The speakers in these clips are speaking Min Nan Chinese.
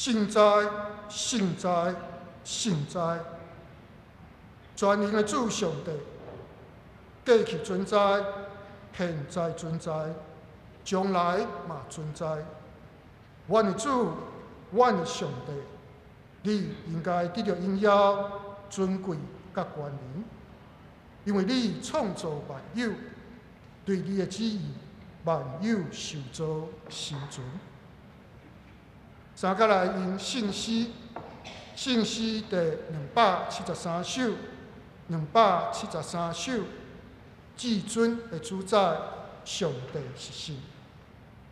聖哉，聖哉，聖哉！全能的主上帝，過去存在，現在存在，將來嘛存在。阮的主，阮的上帝，你應該得著榮耀、尊貴佮權能，因為你創造萬有，對你的旨意，萬有受造生存。三個來用聖詩，聖詩第273首，273首，至尊的主宰，上帝是神，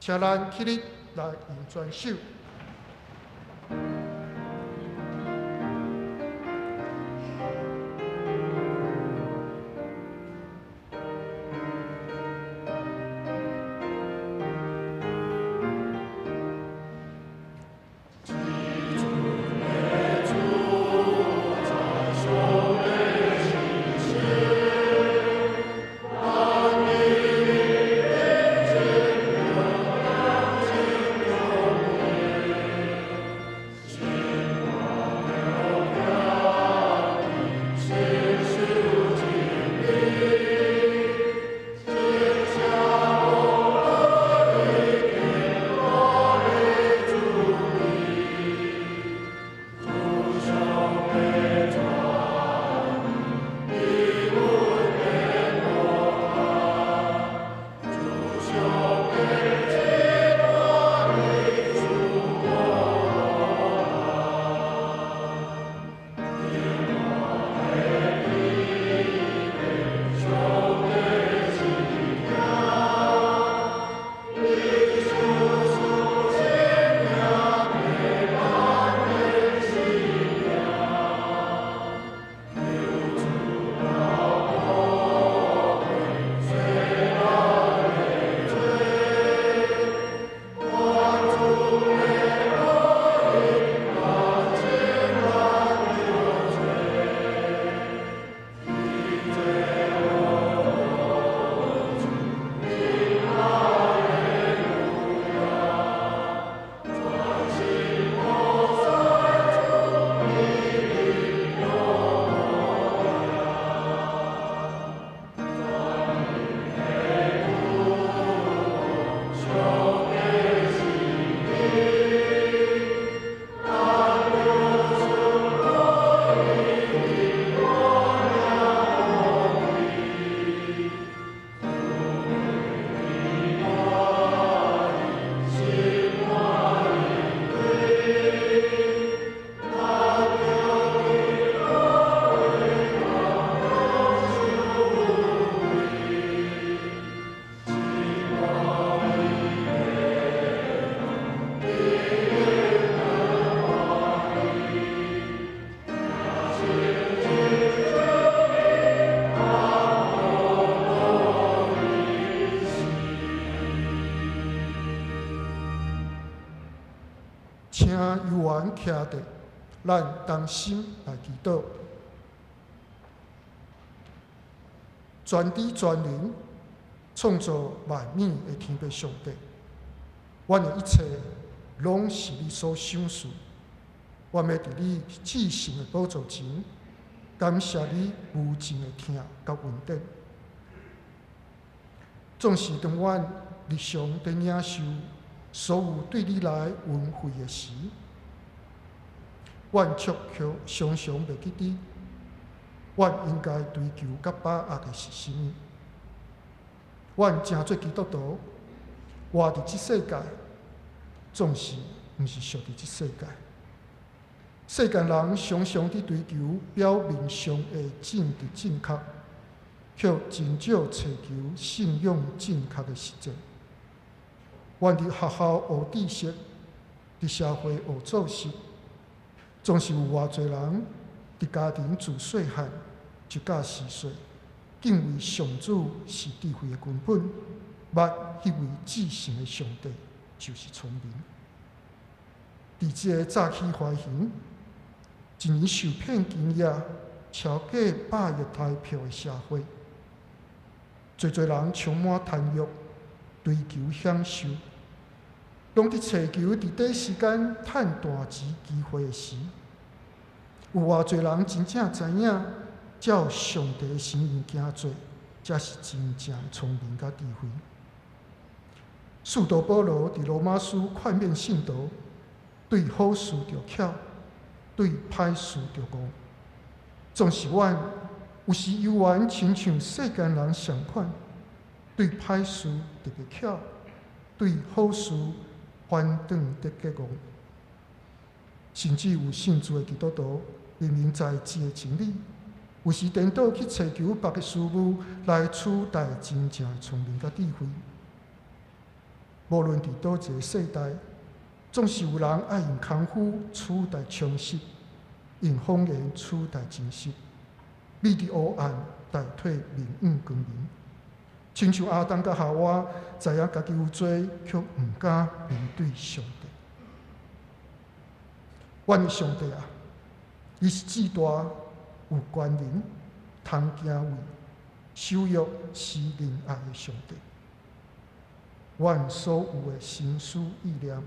請咱起立來用全首。請有緣徛佇，咱同心來祈禱。全知全能創造萬物的天父上帝，阮的一切攏是你所賞賜。阮欲佇你至聖的寶座前，感謝你無盡的疼佮恩典。總是當阮日常佇領受所有對你來恩惠的時，阮卻卻常常袂記得，阮應該追求佮把握的是啥物。阮成做基督徒，活佇這世界，總是毋是屬佇這世界。世間人常常佇追求表面上的政治正確，卻真少尋求信仰正確的實踐。阮佇學校學知識，佇社會學做事，總是有偌濟人佇家庭自細漢就教序細，敬畏上主是智慧的根本，捌彼位至聖的上帝就是聰明。佇這個早起懷疑，一年受騙金額超過100億台票的社會，濟濟人充滿貪欲，追求享受。攏佇揣求佇短時間趁大錢機會的時，有偌濟人真正知影，照上帝的心意行做，才是真正的聰明佮智慧。使徒保羅佇羅馬書勸勉信徒，對好事著巧，對歹事著戇。總是阮有時猶原親像世間人相款，對歹事特別巧，對好事反轉得結戇。甚至有信主的基督徒，明明知這个真理，有時顛倒去揣求別个事物來取代真正的聰明佮智慧。無論佇佗一个世代，總是有人愛用功夫取代常識，用謊言取代真實，秘佇黑暗代替明暗光明。親像亞當佮夏娃知影家己有罪，卻毋敢面對上帝。阮的上帝啊，你是至大有權能、通敬畏、守約施仁愛的上帝。阮所有的心思意念，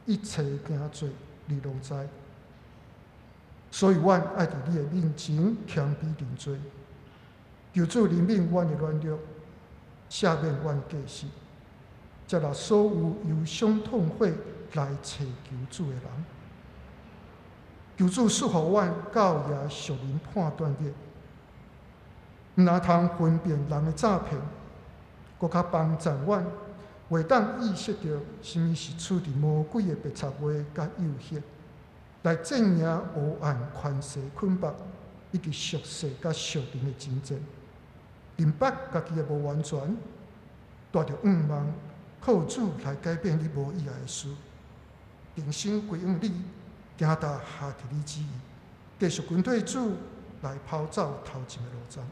一切行做，你攏知。所以，阮愛佇你的面前謙卑認罪，求主憐憫阮的軟弱，赦免阮的過失，接納所有憂傷痛悔來尋求主的人。求主賜予阮教也屬靈判斷力，毋但通分辨人的詐騙，閣較幫助阮會當意識著啥物是出佇魔鬼的白賊話佮誘惑，來戰贏黑暗權勢捆綁，以及屬世佮屬靈的爭戰。明白家己的無完全，帶著向望，靠主來改變你無意愛的事，重新歸向你，行踏合佇你旨意，繼續跟隨主來跑走頭前的路程。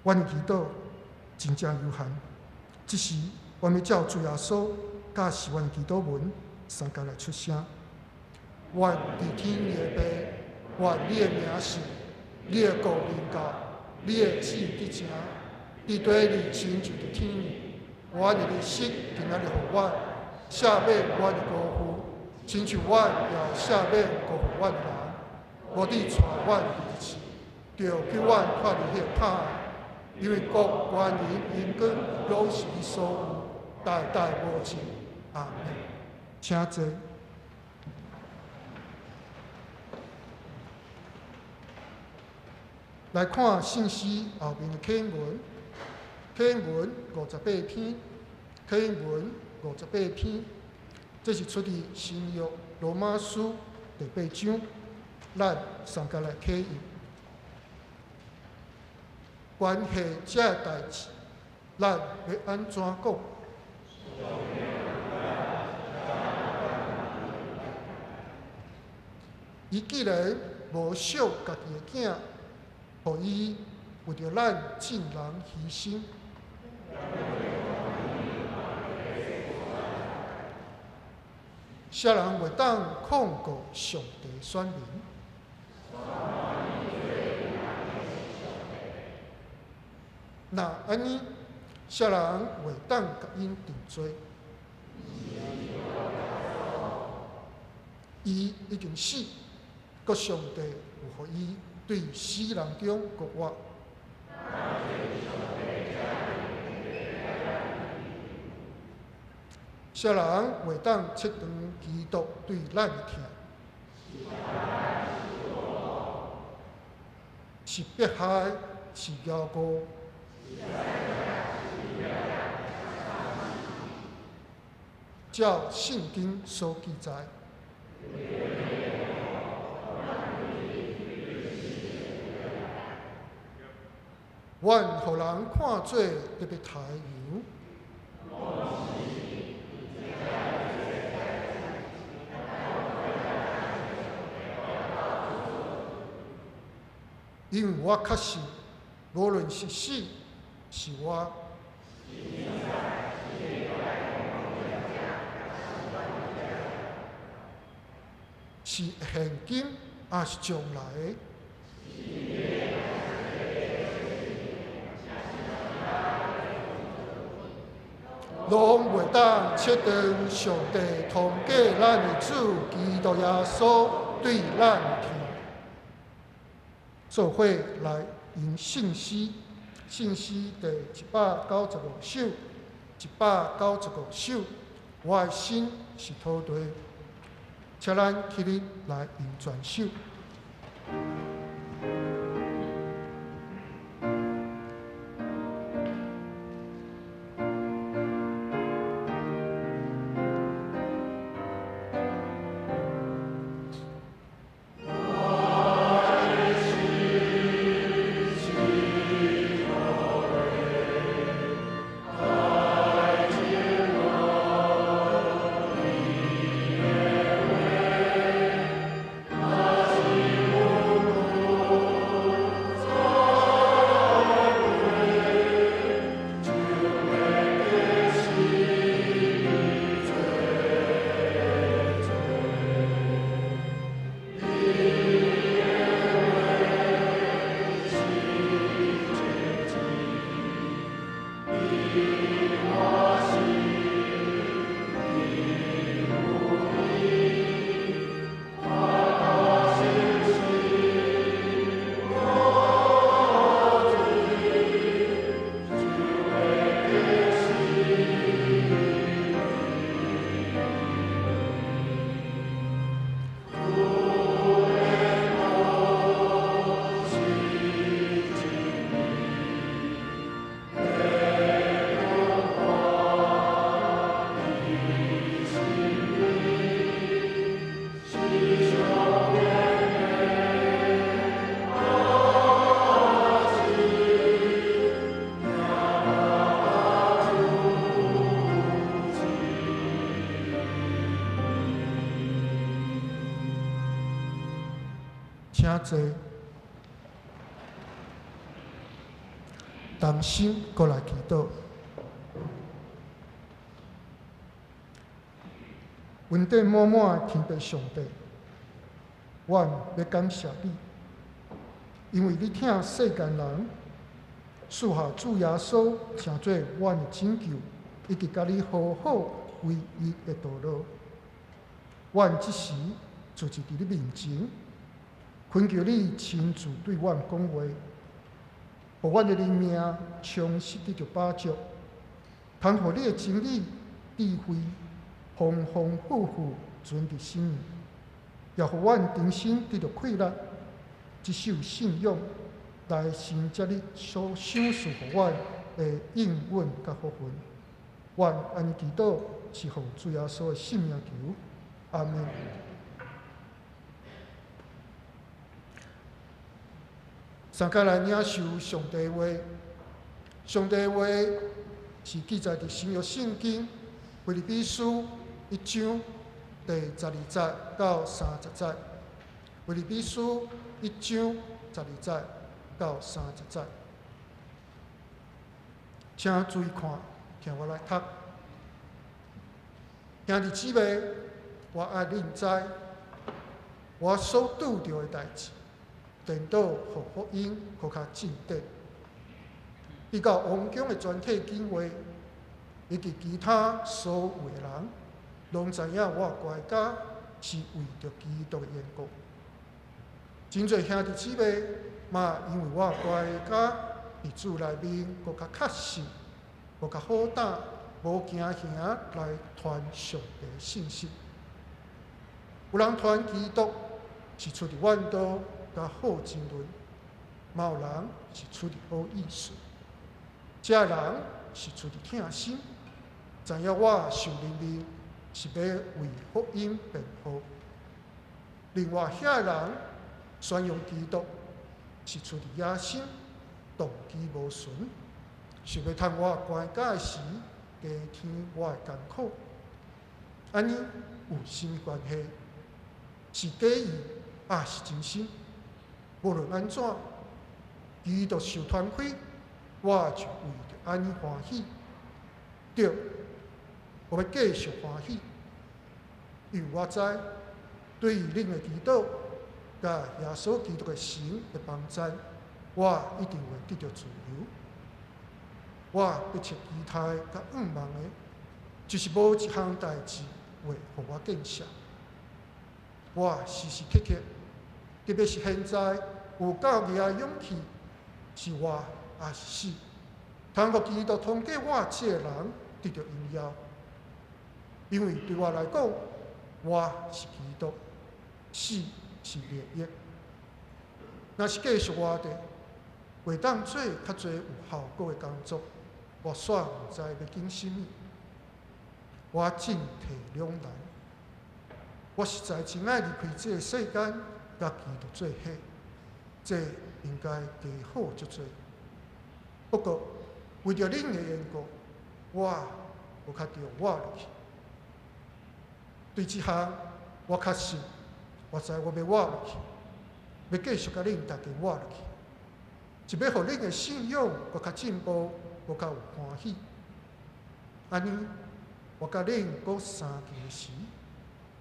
阮的祈禱真正有限，這時阮欲照主耶穌教示阮的祈禱文，相共來出聲。願佇天的父，願你的名聖，你的國臨到，你的旨意得成，佇地裡親像佇天。阮的日食今仔日予阮，赦免阮的過負，親像阮也赦免辜負阮的人。無得帶阮入試，著救阮脫離彼个歹。因為國、權能、榮光，攏是你所有，代代無盡。阿們。請坐。來看聖詩後面的啟文，啟文五十八篇，啟文五十八篇，這是出自新約羅馬書第八章，咱相共來啟用。關係這个代誌，咱欲按怎講？伊既然無惜家己的囝，予伊為著咱眾人犧牲，啥人會當控告上帝選民？若按呢，啥人會當共𪜶定罪？伊已經死，閣上帝有予伊對死人中復活。啥人會當切斷基督對咱的疼？是迫害，是枵餓，照聖經所記載。阮予人看做特別刣羊，因為我確信，無論是死是活，是現今抑是將來的，攏袂當切斷上帝通過咱的主基督耶穌對咱的疼。做伙來吟聖詩，聖詩第195首，195首，我的心是土地，請咱起立來吟全首。請坐，同心閣來祈禱。恩典滿滿的天父上帝，阮欲感謝你，因為你疼世間人，賜予主耶穌成做阮的拯救，以及佮你和好唯一的道路。阮這時就佇你面前，懇求你親自對阮講話，予阮的靈命充實得著飽足，通予你的真理、智慧豐豐富富存佇心裡，也予阮重新得著氣力，這守信仰來承接你所賞賜予阮的應允佮福分。阮按呢祈禱，是奉主耶穌的聖名求，阿們。三工來領受上帝話，上帝話是記載佇新約聖經腓立比書一章第12節到30節。腓立比書一章12節到30節，請注意看，聽我來讀。兄弟姊妹，我愛恁知，我所拄著的代誌，顛倒予福音閣較進展。比較王宮的全體警衛以及其他所有的人，攏知影我關監是為著基督的緣故。真濟兄弟姊妹嘛，因為我關監佇主內面閣較確信，閣較好膽，無驚嚇來傳上帝信息。有人傳基督是出佇怨道佮好爭論，嘛有人是出佇好意思。這人是出佇疼心，知影我受任命是欲為福音辯護。另外，遐人宣揚基督是出佇野心，動機無純，想欲趁我關監時加添我的艱苦。按呢有啥物關係？是假意抑是真心？無論按怎，基督受傳開，我就為著按呢歡喜。對，我欲繼續歡喜，因為我知對於恁的祈禱，佮耶穌基督的神的幫贊，我一定會得著自由。我迫切期待佮向望的，就是無一項代誌會予我見笑。我時時刻刻，特別是現在有夠額的勇氣，是活抑是死，通予基督通過我這个人得著榮耀。因為對我來講，活是基督，死是利益。若是繼續活著，會當做較濟有效果的工作，我煞毋知欲揀啥物。我進退兩難，我實在真愛離開這个世間，佮基督做伙，這應該加好足濟。不過為著恁的緣故，我無較著活落去。對這項，我確信，我知我欲活落去，欲繼續佮恁大家活落去，是欲予恁的信仰閣較進步，閣較有歡喜。按呢，我佮恁閣相見時，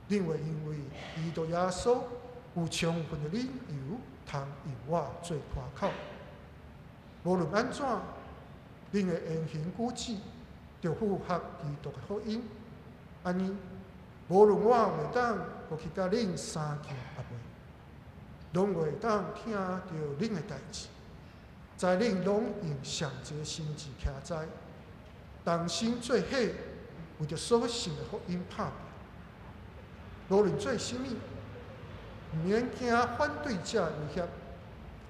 恁會因為基督耶穌有充分的理由，通用我做誇口。無論按怎，恁的言行舉止，著符合基督的福音。按呢，無論我會當閣去佮恁相見抑袂，攏會當聽著恁的代誌，知恁攏用相一个心志徛在，同心做伙，為著所信的福音拍拚。無論做啥物，毋免驚反對者的威脅，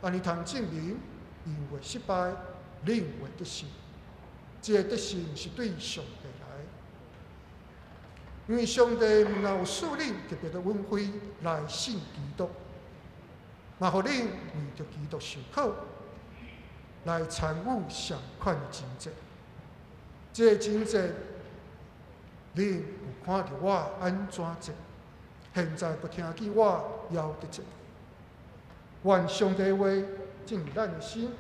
按呢通證明𪜶會失敗，恁會得勝。這个得勝是對上帝來，因為上帝毋但有賜恁特別的恩惠來信基督，嘛予恁為著基督受苦，來參與相款的情節。這个情節，恁有看著我按怎做，現在閣聽見我猶佇做。願上帝話進入咱的心，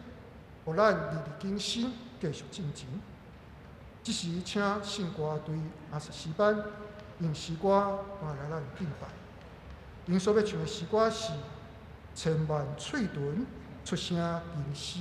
予咱日日更新，繼續進前。這時，請聖歌隊阿薩詩班用詩歌來咱敬拜。𪜶所欲唱的詩歌是《千萬喙唇出聲吟詩》。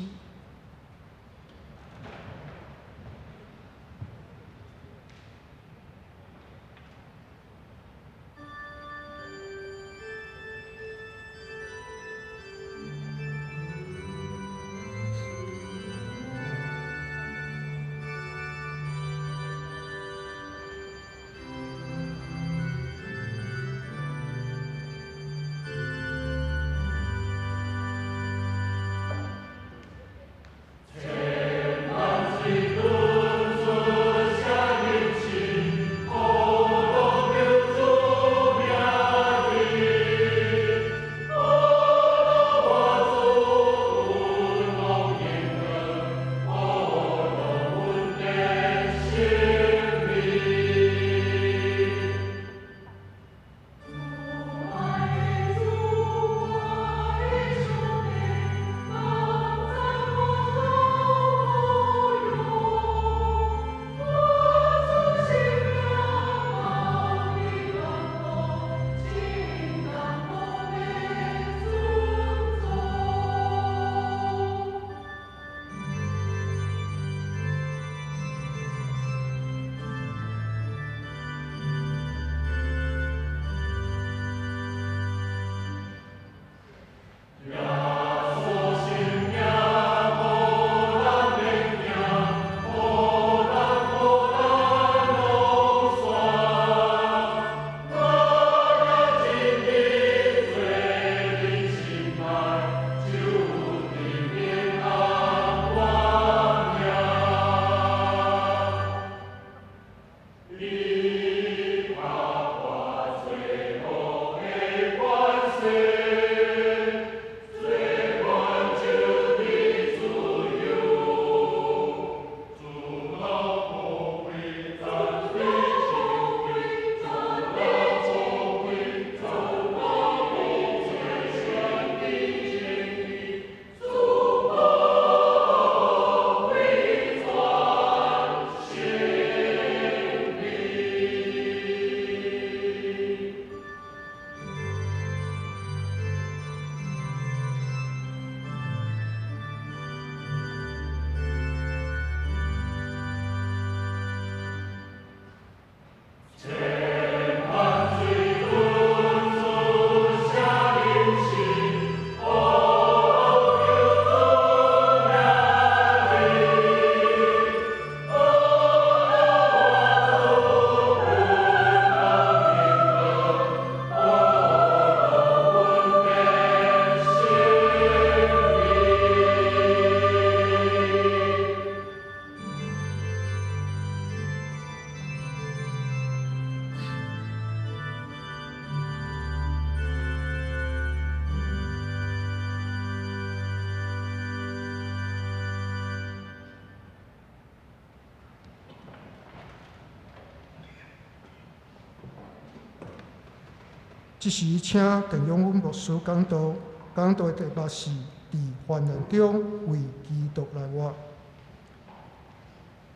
這時請鄧永文牧師講道，講道的題目是佇患難中為基督來活。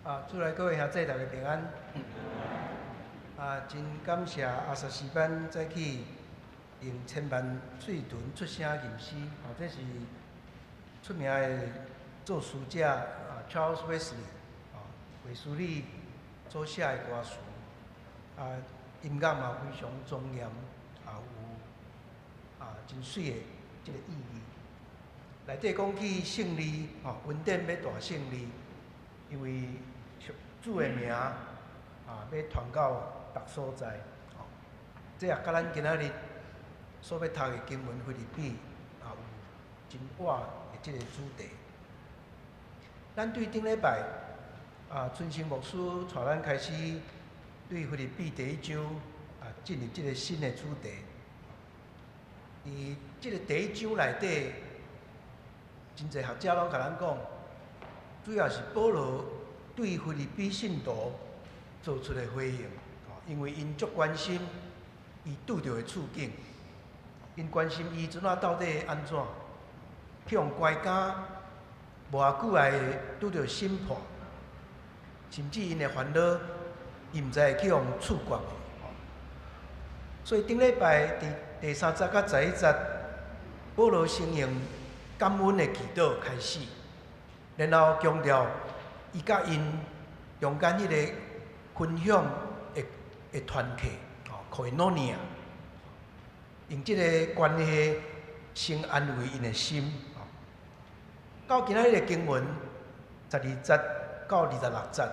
啊，主內各位兄弟，大家平安。啊，真感謝阿薩斯班早起用千萬喙唇出聲吟詩，哦，這是出名的作詞者啊，Charles Wesley，哦，衛斯理所寫的歌詞，啊，音樂嘛非常莊嚴，也有啊真媠的這个意義。內底講起勝利，吼，恩典欲大勝利，因為主的名啊，欲傳到逐所在，吼，這也佮咱今仔日所欲讀的經文腓立比也有真倚的這个主題。咱對頂禮拜啊，春生牧師帶咱開始對腓立比第一章啊進入這个新的主題。佇這个第一章內底，真濟學者攏共咱講，主要是保羅對腓立比信徒做出的回應，因為𪜶足關心伊拄著的處境，𪜶關心伊陣仔到底按怎，去予關監，無偌久來拄著審判，甚至𪜶的煩惱，伊毋知會去予處決無。所以頂禮拜佇第三節佮11節，保羅先用感恩的祈禱開始，然後強調伊佮𪜶中間彼个分享的的團契，吼，koinonia，用這个關係先安慰𪜶的心。到今仔日的經文12節到26節，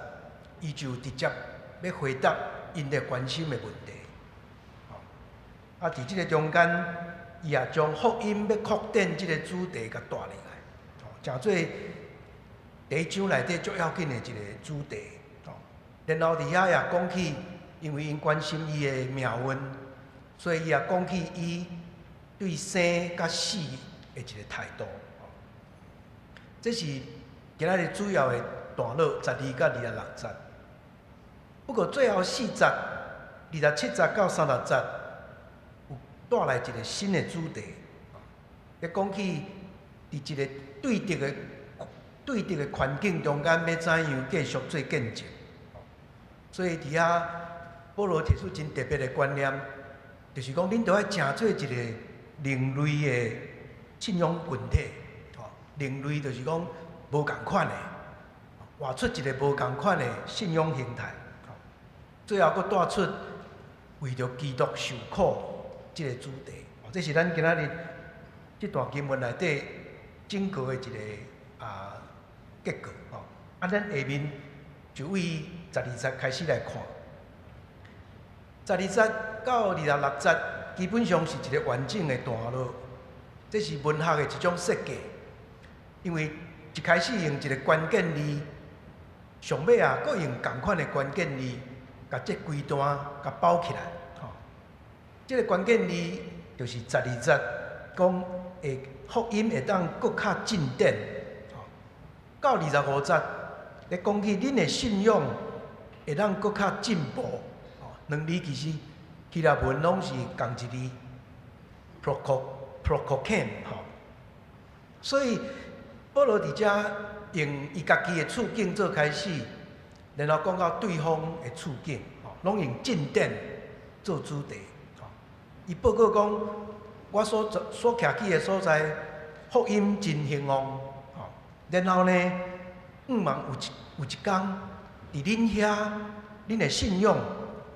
伊就直接欲回答𪜶的關心的問題。啊，佇這个中間，伊也將福音欲擴展這个主題共帶入來，誠做第一章內底足要緊的一个主題。然後佇遐也講起，因為𪜶關心伊的命運，所以伊也講起伊對生佮死的一个態度。這是今仔日主要的段落，12到26節。不過最後四節，27節到30節，有帶來一个新的主題。咧講起佇一个對敵的環境中間，欲怎樣繼續做見證。所以佇遐，保羅提出真特別的觀念，就是講恁著愛成做一个另類的信仰群體。另類就是講無仝款的，活出一个無仝款的信仰形態。最後閣帶出為著基督受苦這个主題。這是咱今仔日這段經文內底整個的一个啊結構。啊，咱下面就對十二節開始來看。12節到26節基本上是一个完整的段落，這是文學的一種設計。因為一開始用一个關鍵字，上尾啊，閣用仝款的關鍵字，共這規段共包起來。吼，這个關鍵字就是十二節講會福音會當閣較進展。吼，到25節咧講起恁的信仰會當閣較進步。吼，兩字其實希臘文攏是仝一字，proko prokoken 吼，所以保羅佇遮用伊家己的處境做開始，然後講到對方的處境，吼，攏用進展做主題。吼，伊報告講，我所所徛起的所在，福音真興旺，吼，然後呢，向望有一工，佇恁遐，恁的信仰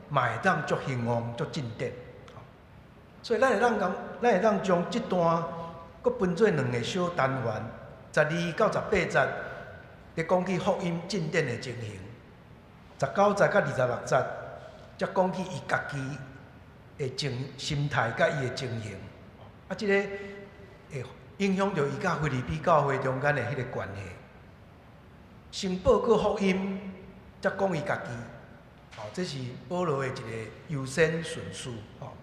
嘛會當足興旺、足進展。所以咱會當講，咱會當將這段閣分做兩个小單元，12到18節，咧講起福音進展的情形；19節到26節，才講起伊家己的情心態佮伊的情形。啊，這个會影響著伊佮腓立比教會中間的彼个關係。先報告福音，才講伊家己。哦，這是保羅的一个優先順序。哦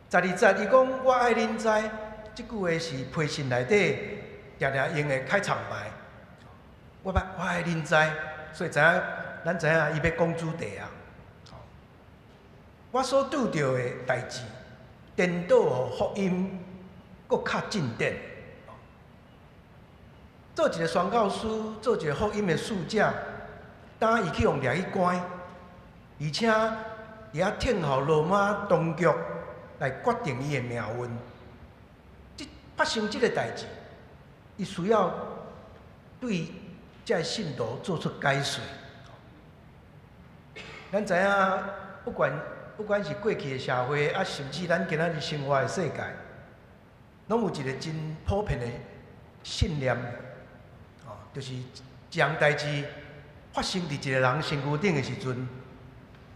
，12節伊講我愛恁知，這句話是批信內底定定用的開場白。我愛恁知，所以知影咱知影伊欲講主題啊。我所拄著的代誌，顛倒予福音閣較進展。做一个宣教師，做一个福音的使者，當伊去予掠去關，而且佇遐聽候羅馬當局來決定伊的命運。這發生這个代誌，伊需要對這个信徒做出解說。咱知影，不管是過去的社會，啊，甚至咱今仔日生活的世界，攏有一个真普遍的信念，哦，就是一項代誌發生佇一个人身軀頂的時陣，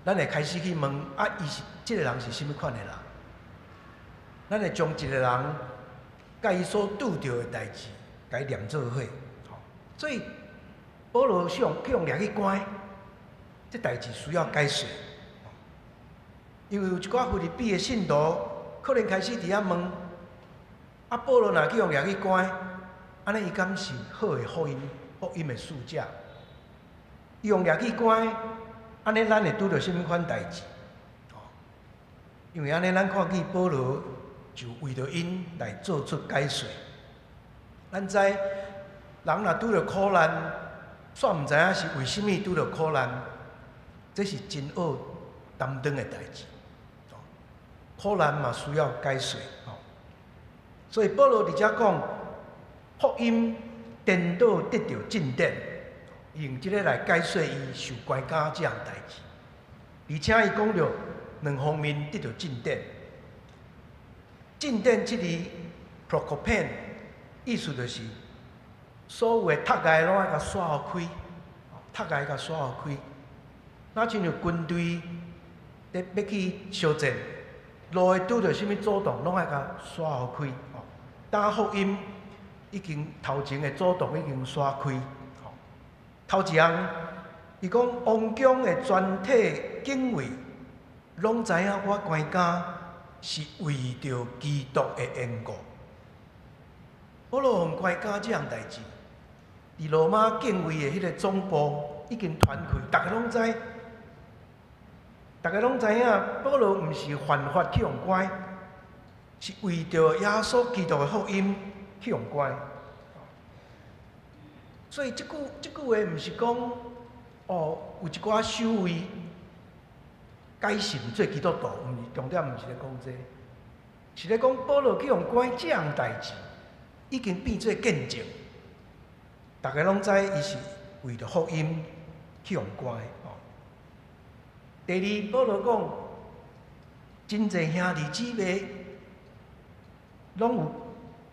咱會開始去問：啊，伊是這个人是啥物款的人？咱會將一个人佮伊所拄著的代誌，共伊連做伙。所以保羅上去予掠去關，這代誌需要解說。因為有一寡腓立比的信徒，可能開始佇遐問：啊，保羅若去予掠去關，按呢伊敢是好的福音的使者？伊予掠去關，按呢咱會拄著啥物款代誌？因為按呢咱看見保羅就為著𪜶來做出解說。咱知人若拄著苦難，煞毋知影是為啥物拄著苦難，這是真惡擔當的代誌。苦難嘛需要解說。所以保羅佇遮講，福音顛倒得著進展，用這个來解說伊受關監這項代誌。而且伊講著兩方面得著進展。進展這字 prokopen 意思就是所有的踢礙攏愛共徙予開，踢礙共徙予開。若親像軍隊佇欲去相戰，路會拄著啥物阻擋，攏愛共徙予開。當福音已經頭前的阻擋已經徙開。頭一項，伊講王宮的全體警衛攏知影我關監是為著基督的緣故。保羅予關監這項代誌，佇羅馬警衛的彼個總部已經傳開，逐家攏知，逐家攏知影，保羅毋是犯法去予關，是為著耶穌基督的福音去予關。所以這句話毋是講哦，有一寡守衛改信做基督徒，毋是重點，毋是咧講這個，是咧講保羅去予關這項代誌，已經變做見證，逐家攏知伊是為著福音去予關。第二，保羅講，真濟兄弟姊妹攏有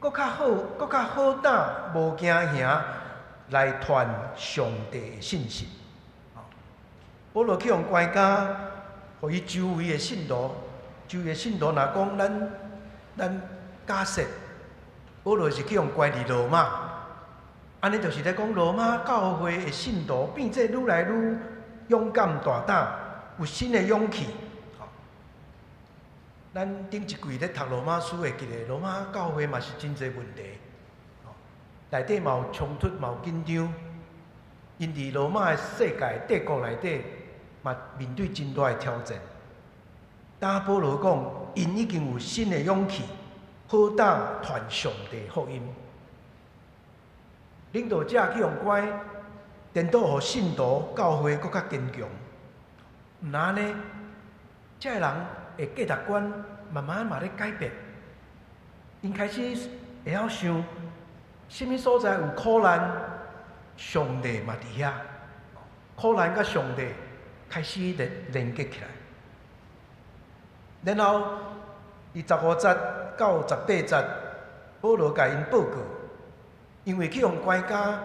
閣較好、閣較好膽，無驚嚇來傳上帝的信息。保羅去予關監，予伊周圍的信徒，周圍的信徒若講咱假設，保羅是去予關佇羅馬，按呢就是咧講羅馬教會的信徒變做愈來愈勇敢大膽，有新的勇氣。咱頂一季咧讀羅馬書，會記得羅馬教會嘛是真濟問題，內底嘛有衝突，嘛有緊張。𪜶佇羅馬的世界帝國內底，嘛面對真大的挑戰。當保羅講，𪜶已經有新的勇氣，好膽傳上帝福音。領導者去予關，顛倒予信徒教會閣較堅強。毋但按呢，這个人的價值觀慢慢嘛咧改變。𪜶開始會曉想，啥物所在有苦難，上帝嘛佇遐。苦難佮上帝開始連結起來。然後，佇15節到18節，保羅共𪜶報告，因為去予關監，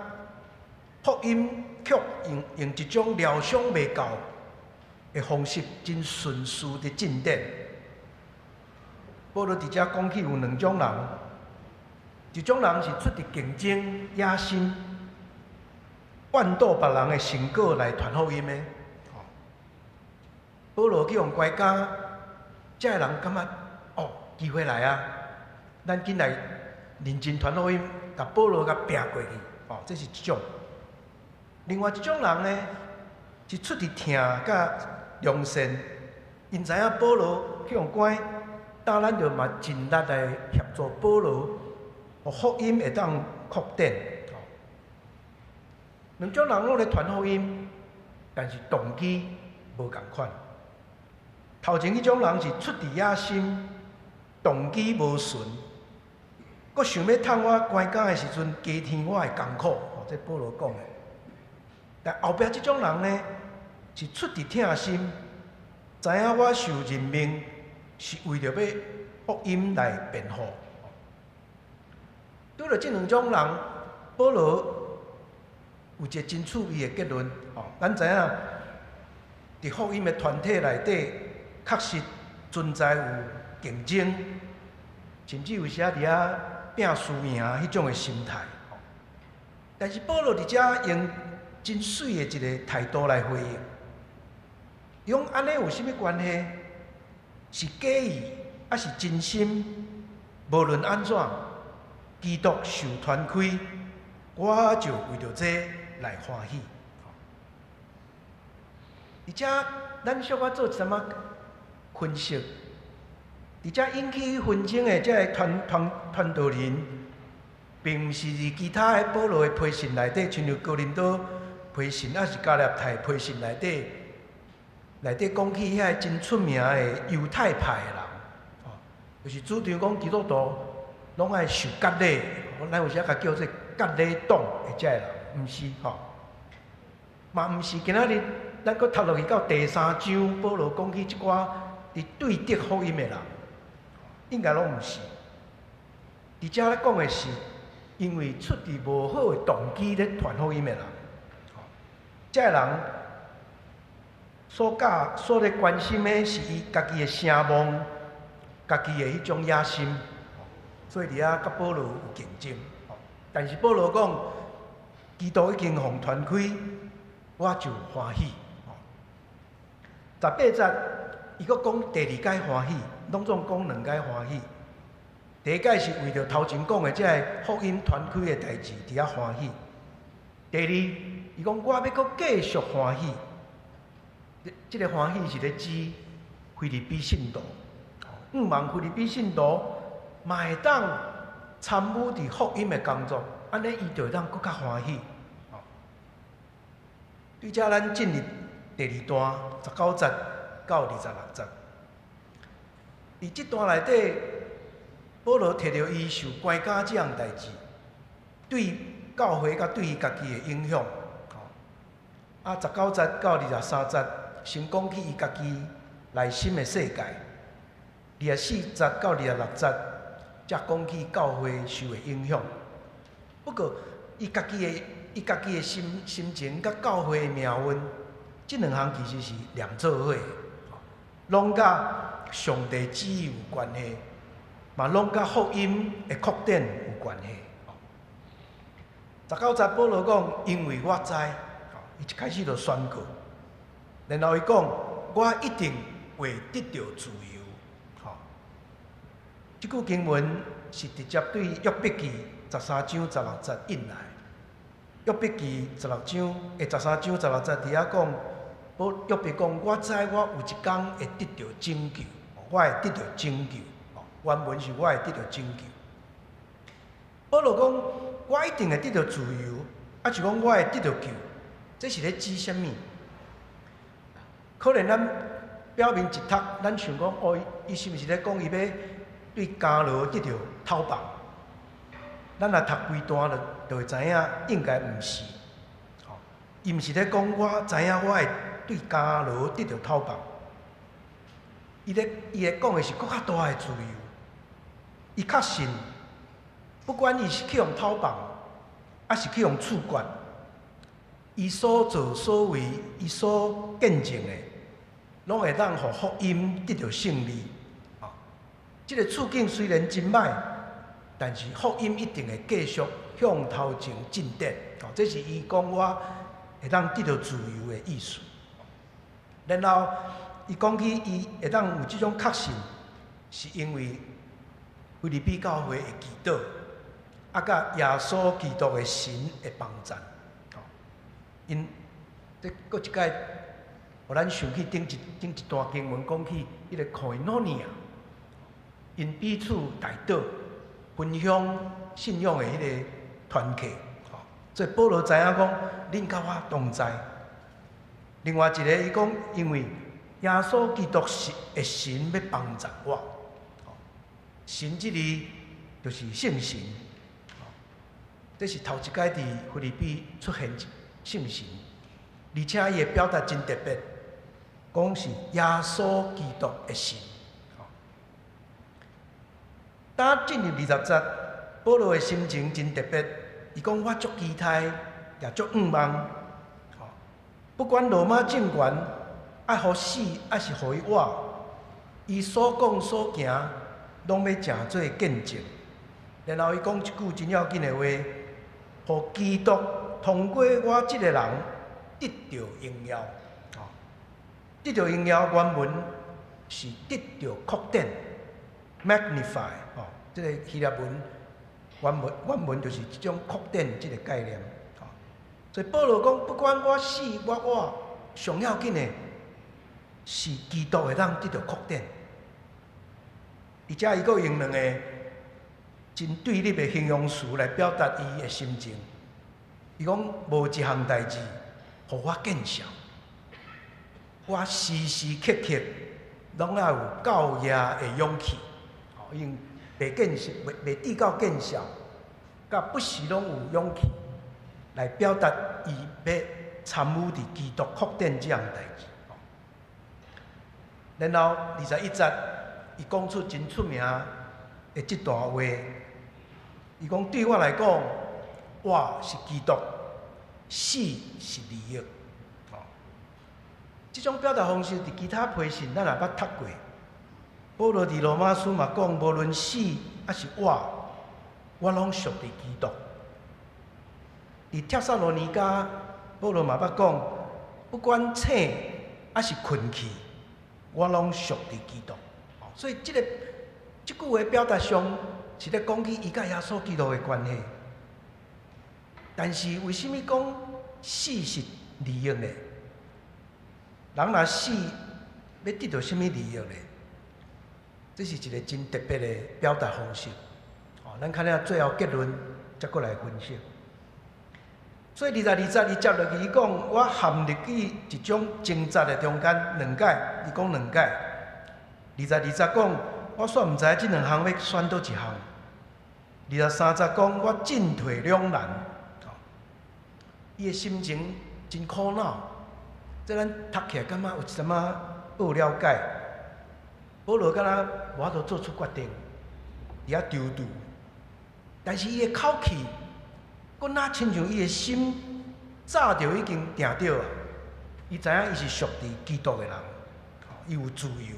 福音卻用一種料想袂到的方式，真順遂佇進展。保羅佇遮講起有兩種人，一種人是出佇競爭、野心、怨妒別人的成果來傳福音的。保羅去予關監，這个人感覺哦，機會來啊！咱緊來認真傳福音，共保羅共拚過去。哦，這是一種。另外一種人呢，是出佇疼佮良善， 𪜶知影保羅去予關，當咱就嘛盡力來協助保羅，予福音會當擴展。兩種人攏咧傳福音，但是動機無仝款。頭前彼種人是出自野心，動機無純，閣想欲趁我關監的時陣加添我的艱苦。哦，這保羅講的。但後壁這種人呢，是出自疼心，知影我受任命是為著欲福音來辯護。拄著這兩種人，保羅有一個真趣味的結論。哦，咱知影，佇福音的團體內底，確實存在有競爭，甚至有時仔佇遐拚輸贏彼種的心態。但是保羅佇遮用真媠的一个態度來回應，伊講按呢有啥物關係？是假意抑是真心？無論按怎，基督受傳開，我就為著這來歡喜。佇遮，咱小可做一點仔分析。佇遮引起紛爭的這个傳道人，並毋是佇其他的保羅的批信內底，親像哥林多批信，抑是加拉太批信內底講起遐个真出名的猶太派的人，哦，就是主張講基督徒攏愛受割禮，咱有時共叫做割禮黨的這个人，毋是吼，嘛毋是今仔日咱閣讀落去到第三章，保羅講起這寡佇對敵福音的人，應該攏毋是。佇遮咧講的是，因為出自無好的動機咧傳福音的人，這个人所教所咧關心的是伊家己的聲望，家己的彼種野心，所以佇遐佮保羅有競爭。但是保羅講，基督已經予傳開，我就歡喜。18節，伊閣講第二擺歡喜，攏總講兩擺歡喜。第一擺是為著頭前講的這个福音傳開的代誌，佇遐歡喜。第二，伊講我欲閣繼續歡喜。這个歡喜是咧指腓立比信徒，向望腓立比信徒嘛會當參與佇福音的工作，按呢伊就會當閣較歡喜。對遮咱進入第二段19節到26節。佇這段內底，保羅提著伊受關監這項代誌，對教會佮對伊家己的影響。啊，19節到23節，先講起伊家己內心的世界。24節到26節，才講起教會受的影響。不過，伊家己的心情佮教會的命運，這兩項其實是連做伙的，攏佮上帝旨意有關係，嘛攏佮福音的擴展有關係。19節保羅講，因為我知，伊一開始就宣告，然後伊講，我一定會得著自由。吼，這句經文是直接對約伯記13章16節引來。約伯記16章，13章16節佇遐講，保約伯講，我知我有一工會得著拯救，我會得著拯救。原文是我會得著拯救。保羅講，我一定會得著自由，抑是講我會得著救，這是咧指啥物？可能咱表面一讀，咱想講，哦，伊是毋是咧講伊欲對監牢得著透放？咱若讀規段就會知影，應該毋是。吼，伊毋是咧講我知影我會對監牢得著透放。伊咧講的是閣較大的自由。伊確信，不管伊是去予透放，抑是去予處決，伊所作所為，伊所見證的，攏會當予福音得著勝利。哦，這个處境雖然真歹，但是福音一定會繼續向頭前進展。哦，這是伊講我會當得著自由的意思。然後，伊講起伊會當有這種確信，是因為腓立比教會的祈禱，啊，佮耶穌基督的神的幫贊。哦，𪜶這閣一擺予咱想起頂一段經文講起彼個 koinonia，𪜶彼此代禱，分享信仰的彼个團契。所以保羅知影講，恁佮我同在。另外一个，伊講，因為耶穌基督是的神欲幫助我。神這裡就是聖神，這是頭一擺佇腓立比出現聖神，而且伊的表達真特別，講是耶穌基督的神。當進入20節，保羅的心情真特別，伊講我足期待，也足向望。不管羅馬政權愛予死，抑是予伊活，伊所講所行，攏欲成做見證。然後伊講一句真要緊的話，予基督通過我這个人得著榮耀。得著榮耀原文是得著擴展，magnify。哦，這个希臘文原文就是這種擴展這个概念。所以保羅講，不管我死我活，上要緊的是基督會當得著擴展。而且伊閣用兩個真對立的形容詞來表達伊的心情。伊講無一項代誌，予我見笑。我時時刻刻攏愛有告耶的勇氣。因袂見笑，袂至到見笑，佮不時攏有勇氣來表達伊欲參與佇基督擴展這項代誌。然後21節，伊講出真出名的這段話。伊講對我來講，活是基督，死是利益。這種表達方式佇其他批信咱也捌讀過。保羅佇羅馬書嘛講，無論死抑是活，我攏屬佇基督。佇帖撒羅尼迦，保羅嘛捌講，不管醒抑是睏去，我攏屬佇基督。所以這句話表達上是咧講起伊佮耶穌基督的關係。但是為啥物講死是利益呢？人若死，欲得著啥物利益呢？這是一個真特別的表達方式。哦，咱看了最後結論，才閣來分析。所以22節伊接落去，伊講我陷入去一種掙扎的中間，兩擺，伊講兩擺。22節講，我煞毋知這兩項欲選佗一項。23節講，我進退兩難。伊的心情真苦惱，這咱讀起來感覺有一點仔無了解。保羅敢若無法度做出決定，佇遐躊躇。但是伊的口氣，閣若親像伊的心早就已經定著啊。伊知影伊是屬佇基督的人，伊有自由。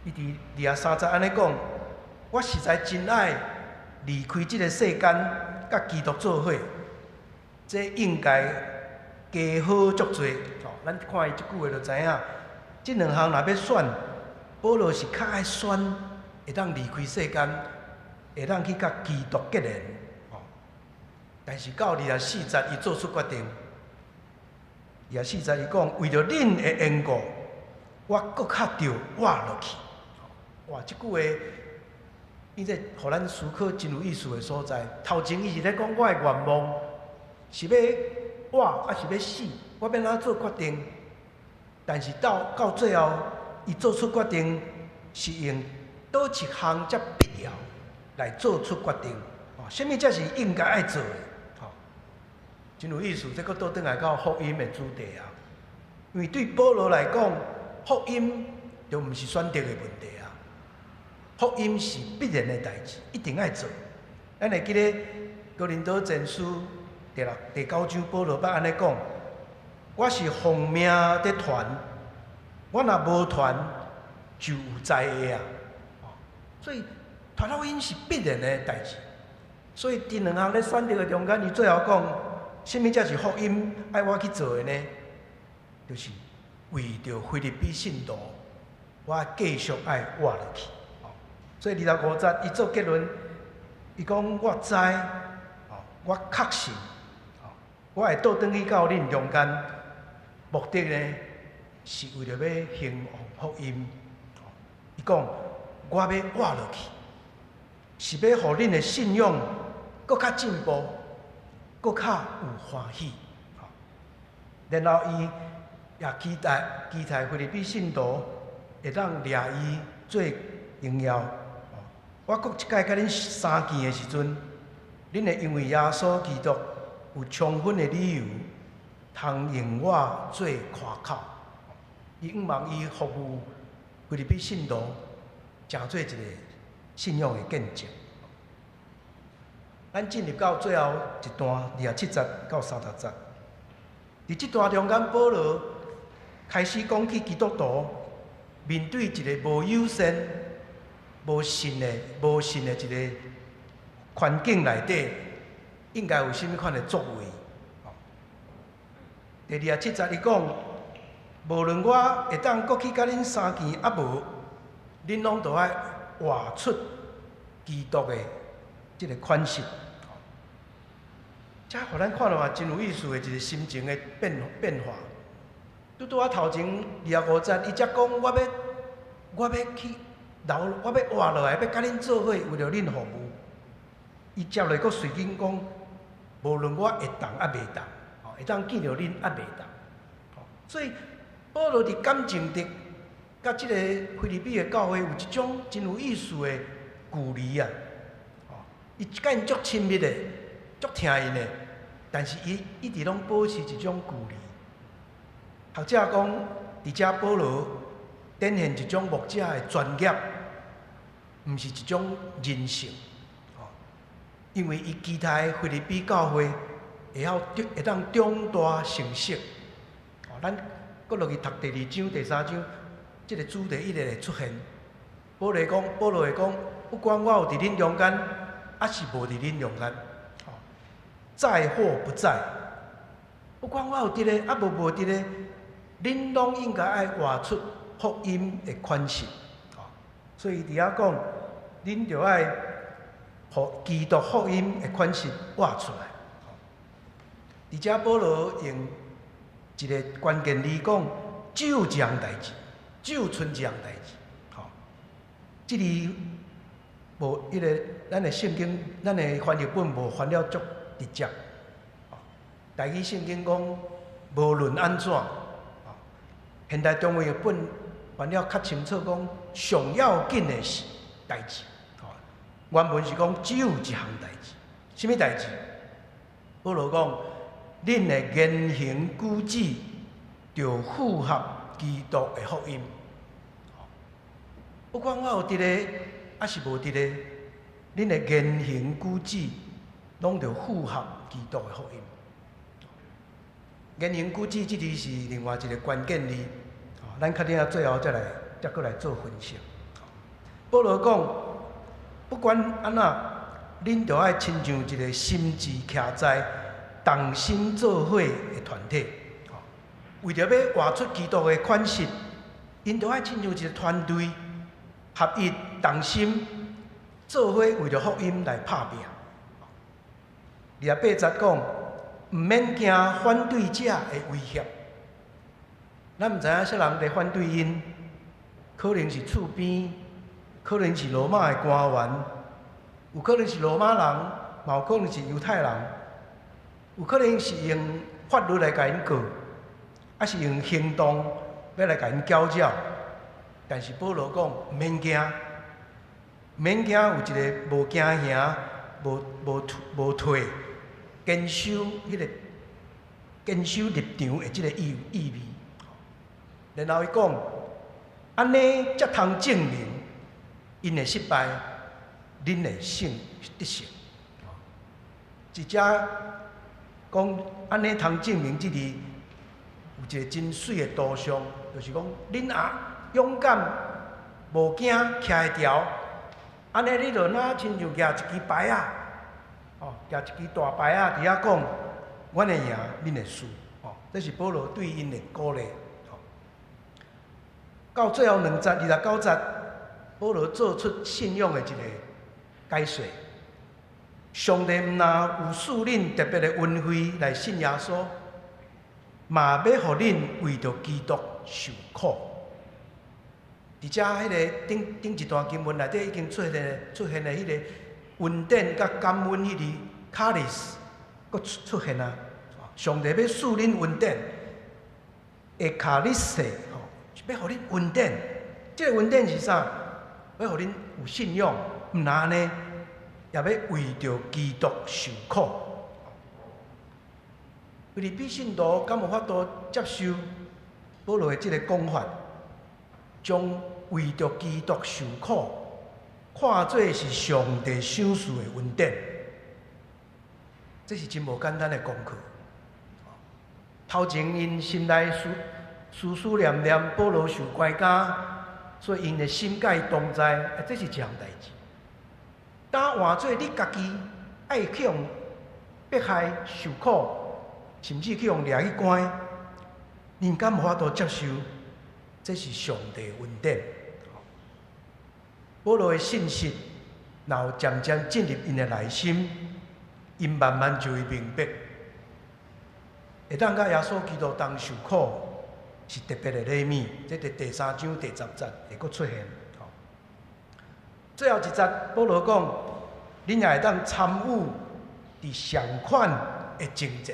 伊佇23節按呢講，我實在真愛離開這个世間，佮基督做伙，這應該加好足濟。咱看伊這句話就知影，這兩項若欲選，保羅是較愛選會當離開世間，會當去佮基督結連。但是到24節，伊做出決定。24節伊講，為著恁的緣故，我閣較著活落去。哇，這句話變做予咱思考真有意思的所在。頭前伊是咧講我的願望是欲活抑是欲死，我欲按怎做決定？但是到最後，伊做出決定是用佗一項才必要來做出決定。哦，啥物才是應該愛做的？吼，真有意思。這閣倒轉來到福音的主題啊。因為對保羅來講，福音就毋是選擇的問題啊。福音是必然的代誌，一定愛做。咱會記得哥林多前書第六、第九章，保羅捌按呢講：我是奉命佇傳，我若無傳，就有災禍啊！所以傳福音是必然的代誌。所以佇兩項咧選擇的中間，伊最後講，啥物才是福音愛我去做的呢？就是為著腓立比信徒，我繼續愛活落去。所以25節，伊做結論，伊講我知，我確信，我會倒轉去到恁中間，目的呢，是為著欲興旺福音。伊講，我欲活落去，是欲予恁的信仰閣較進步，閣較有歡喜。然後伊也期待腓立比信徒會當掠伊做榮耀。我閣一擺佮恁相見的時陣，恁會因為耶穌基督有充分的理由，通用我做誇口。伊向望伊服務腓立比信徒，成做一個信仰的見證。咱進入到最後一段，27節到30節。佇這段中間，保羅開始講起基督徒面對一個無友善、無信的一個環境內底，應該有啥物款的作為。第二十七節，伊講：無論我會當閣去佮恁相見，抑無，恁攏著愛活出基督的這个款式。這予咱看著嘛真有意思的一個心情的變化。拄拄仔頭前25節，伊才講我欲去留，我欲活落來，欲佮恁做伙，為著恁服務。伊接落閣隨緊講，無論我會當抑袂當，會當見著恁抑袂當。所以保羅佇感情的，佮這個腓立比的教會有一種真有意思的距離啊！伊佮𪜶足親密的，足疼𪜶的，但是伊一直攏保持一種距離。學者講，佇遮保羅展現一種牧者的專業，毋是一種人性。因為伊期待腓立比教會會曉會當長大成熟。咱閣落去讀第二章、第三章，這个主題一直會出現。保羅會講，不管我有佇恁中間，抑是無佇恁中間，在或不在，不管我有佇咧，抑無佇咧，恁攏應該愛活出福音的款式。所以佇遐講，恁著愛予基督福音的款式活出來。佇遮保羅用一个關鍵字講，只有一項代誌，只有賰一項代誌。吼，這裡無彼个咱的聖經，咱的翻譯本無翻了足直接。台語聖經講，無論按怎，現代中文譯本翻了較清楚，講上要緊的是代誌。原文是講只有一項代誌，啥物代誌？保羅講，恁的言行舉止，著符合基督的福音。不管我有佇咧，抑是無佇咧，恁的言行舉止，攏著符合基督的福音。言行舉止，這字是另外一个關鍵字。咱較等仔最後再來，再閣來做分析。保羅講，不管按怎，恁著愛親像一个心志徛在同心做伙的團體。為著欲活出基督的款式，𪜶著愛親像一个團隊，合一同心做伙，為著福音來拍拚。28節講，毋免驚反對者的威脅。咱毋知影啥人佇反對𪜶，可能是厝邊，可能是羅馬的官員，有可能是羅馬人，嘛有可能是猶太人，有可能是用法律來共𪜶告，抑是用行動欲來共𪜶攪擾。但是保羅講，毋免驚，毋免驚，有一个無驚嚇、無無無退，堅守立場的這个意味。然後伊講，按呢才通證明𪜶會失敗，恁會得勝。佇遮講按呢通證明，這字有一个真媠的圖像，就是講恁若勇敢、無驚、徛會牢，按呢你就若親像舉一支牌仔，哦，舉一支大牌仔佇遐講，阮會贏，恁會輸。哦，這是保羅對𪜶的鼓勵。到最後兩節29節，保羅做出信仰的一个解說。上帝毋但有賜恁特別的恩惠來信耶穌，嘛欲予恁為著基督受苦。佇遮彼个頂頂一段經文內底已經出現的彼个恩典佮感恩彼个 charis，閣出現啊！上帝欲賜恁恩典，ἐχάρισε 吼，欲予恁恩典。這个恩典是啥？欲予恁有信仰，毋但按呢，也欲為著基督受苦。腓立比信徒敢有法度接受保羅的這个講法，將為著基督受苦看做是上帝賞賜的恩典，這是真無簡單的功課。頭前𪜶心內思思思念念保羅受關監，所以𪜶的心佮伊同在，啊，這是一項代誌。當換做你家己愛去予迫害受苦，甚至去予掠去關，恁敢有法度接受？這是上帝恩典。保羅的信息，若有漸漸進入𪜶的內心，𪜶慢慢就會明白，會當佮耶穌基督同受苦，是特別的禮物。這佇第三章第十節會閣出現。最後一節，保羅講：恁也會當參與佇相款的爭戰，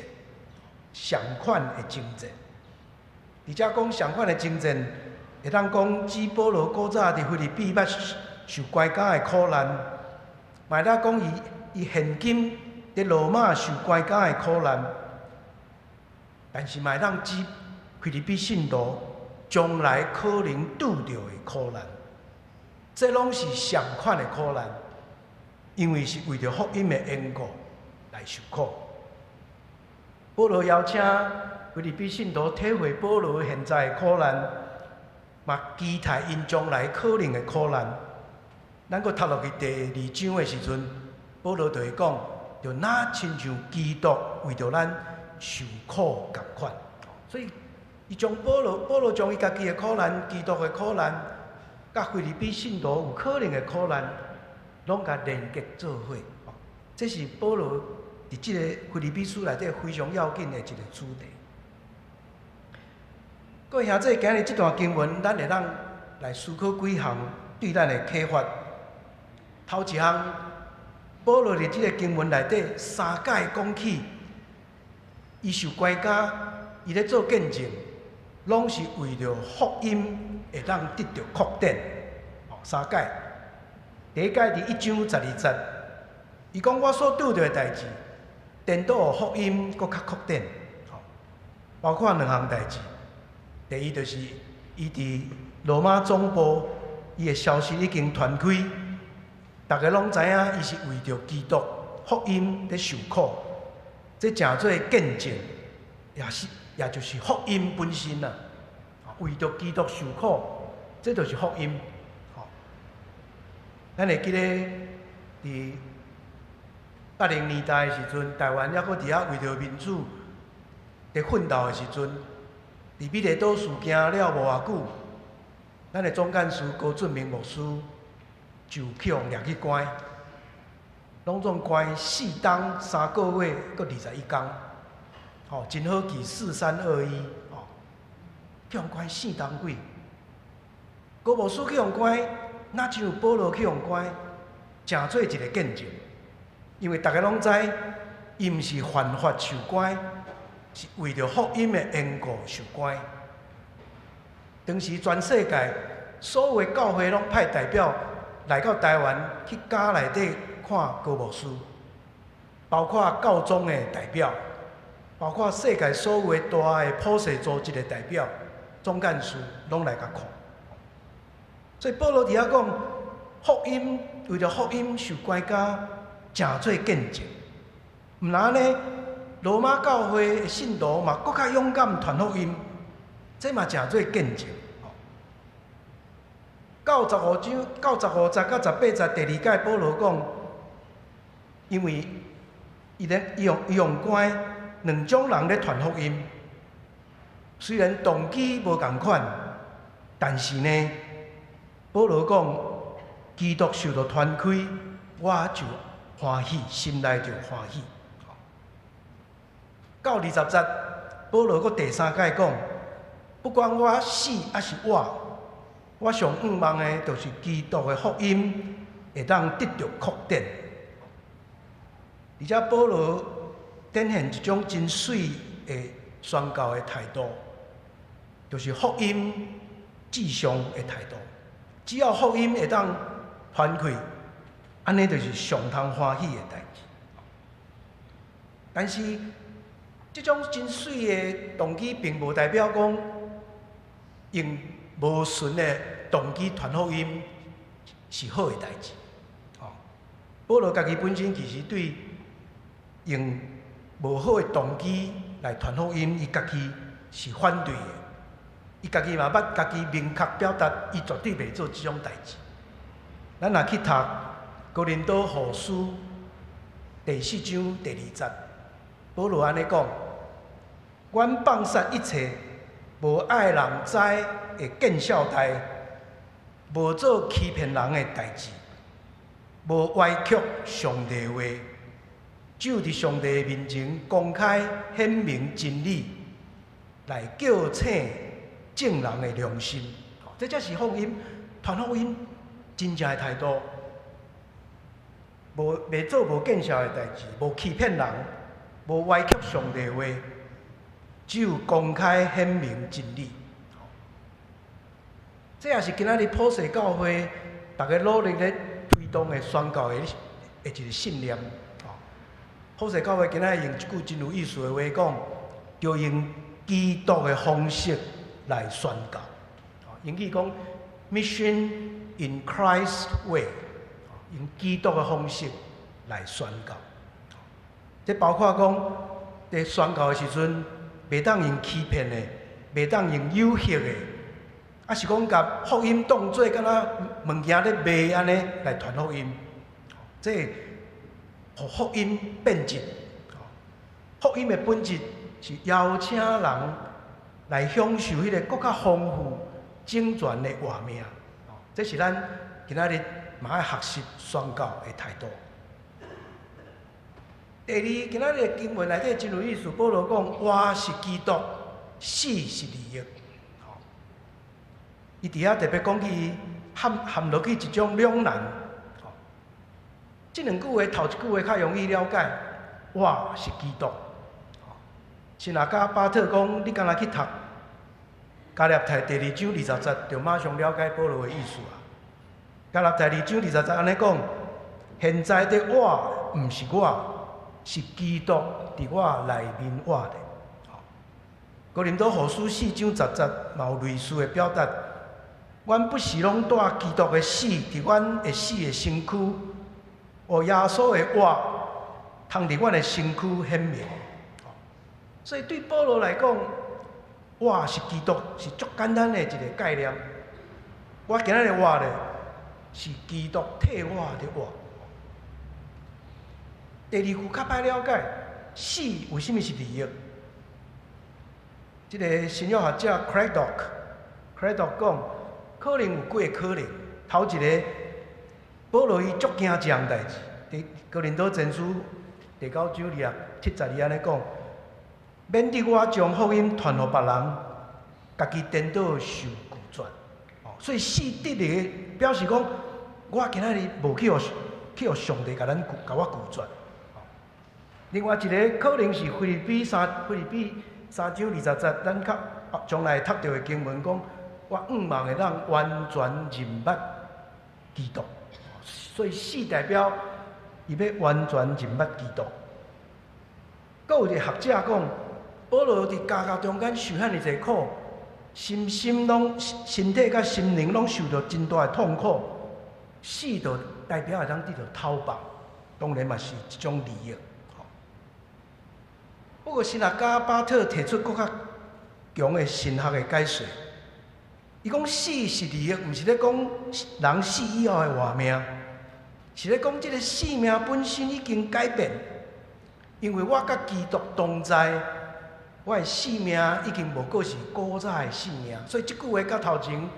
相款的爭戰。佇遮講相款的爭戰，會當講指保羅古早佇腓立比捌受關監的苦難，嘛會當講伊現今佇羅馬受關監的苦難，但是嘛會當指腓立比信徒將來可能拄著的苦難，這攏是相款的苦難，因為是為著福音的緣故來受苦。保羅邀請腓立比信徒體會保羅現在的苦難，嘛期待𪜶將來可能的苦難。咱閣讀落去第二章的時陣，保羅就會講，就若親像基督為著咱受苦仝款。所以，伊將保羅保羅將伊家己的苦難、基督的苦難，佮腓立比信徒有可能的苦難，攏共連結做伙。這是保羅佇這個腓立比書內底非常要緊的一個主題。各位兄弟，今日這段經文，咱會當來思考幾項對咱的啟發。頭一項，保羅佇這個經文內底三擺講起，伊受關監，伊咧做見證，攏是為著福音會當得著擴展。三擺，第一擺佇一章十二節，伊講我所拄著的代誌，顛倒予福音閣較擴展。包括兩項代誌。第一就是伊佇羅馬總部，伊的消息已經傳開，逐家攏知影伊是為著基督福音咧受苦，這誠做見證，也是也就是福音本身啊。為著基督受苦，這就是福音。咱會記得佇80年代的時陣，台灣猶閣佇遐為著民主佇奮鬥的時陣，佇美麗島事件了無偌久，咱的總幹事高俊明牧師就去予掠去關，攏總關4冬3個月，閣21工，吼，真好記四三二一，吼，去予關四冬幾。高牧師去予關，若像保羅去予關，誠做一個見證，因為逐家攏知，伊毋是犯法受關，是為著福音的緣故受關。當時全世界所有的教會攏派代表來到台灣去監內底看高牧師，包括教宗的代表，包括世界所有的大的普世組織的代表、總幹事攏來共看。所以保羅佇遐講，福音為著福音受關監，誠做見證。毋但按呢，羅馬教會的信徒嘛，閣較勇敢傳福音，這嘛誠做見證。到十五章、到十五節到十八節，第二擺保羅講，因為伊咧伊予伊予關兩種人咧傳福音，雖然動機無仝款，但是呢，保羅講，基督受到傳開，我就歡喜，心內就歡喜。到二十節，保羅閣第三擺講：不管我死抑是活，我上向望的，就是基督的福音會當得著擴展。而且保羅展現一種真媠的宣教的態度，就是福音至上的態度。只要福音會當傳開，按呢就是上通歡喜的代誌。但是，這種真媠的動機，並無代表講用無純的動機傳福音是好的代誌。哦，保羅家己本身其實對用無好的動機來傳福音，伊家己是反對的。伊家己嘛捌家己明確表達，伊絕對袂做這種代誌。咱若去讀哥林多後書第四章第二節，保羅按呢講：阮放殺一切無愛人知的見笑代，無做欺騙人的代誌，無歪曲上帝話，只有佇上帝面前公開顯明真理，來叫醒眾人的良心。這才是福音，傳福音真正的態度。無袂做無見笑的代誌，無欺騙人，無歪曲上帝話，只有公開顯明真理。這也是今仔日普世教會逐家努力咧推動的宣教的一個信念。普世教會今仔日用一句真有意思的話講，著用基督的方式來宣教。英語講 Mission in Christ's way，用基督的方式來宣教。這包括講，佇宣教的時陣，袂當用欺騙的，袂當用誘惑的，抑是講共福音當做敢若物件咧賣按呢來傳福音，這予福音變質。福音的本質是邀請人來享受彼個閣較豐富、整全的活命。這是咱今仔日嘛愛學習宣教的態度。第二，今仔日的經文內底真有意思，保羅講：活是基督，死是利益。伊佇遐特別講起陷陷落去一種兩難。這兩句話頭一句話較容易了解，活是基督。神學家巴特講，你敢若去讀加拉太第二章二十節，就馬上了解保羅的意思啊。加拉太二章二十節按呢講：現在的活，毋是我，是基督佇我內面活的。哥林多後書四章十節嘛有類似的表達。阮不時攏帶基督的死佇阮會死的身軀，予耶穌的活通佇阮的身軀顯明。所以對保羅來講，活是基督是足簡單的一個概念。我今仔日活咧，是基督替我佇活。第二句較歹了解，死為啥物是利益？這个新約學者 Cradock，Cradock 講，可能有幾个可能。頭一个，保羅伊足驚這項代誌。佇哥林多前書第九章27節伊按呢講，免得我將福音傳予別人，家己顛倒受拒絕。所以死得利表示講，我今仔日無去予上帝共我拒絕。另外一个可能是腓立比三章二十節，咱較將來讀著的經文講，我向望會當完全認捌基督，所以死代表伊欲完全認捌基督。閣有一个學者講，保羅佇監獄中間受遐爾濟苦，身心攏身體佮心靈攏受著真大的痛苦，死就代表會當得著透放，當然嘛是一種利益。不過神學家巴特提出閣較強的神學的解說，伊講死是利益，毋是咧講人死以後的活命，是咧講這个生命本身已經改變，因為我佮基督同在，我的生命已經無閣是古早的生命，所以這句話佮頭前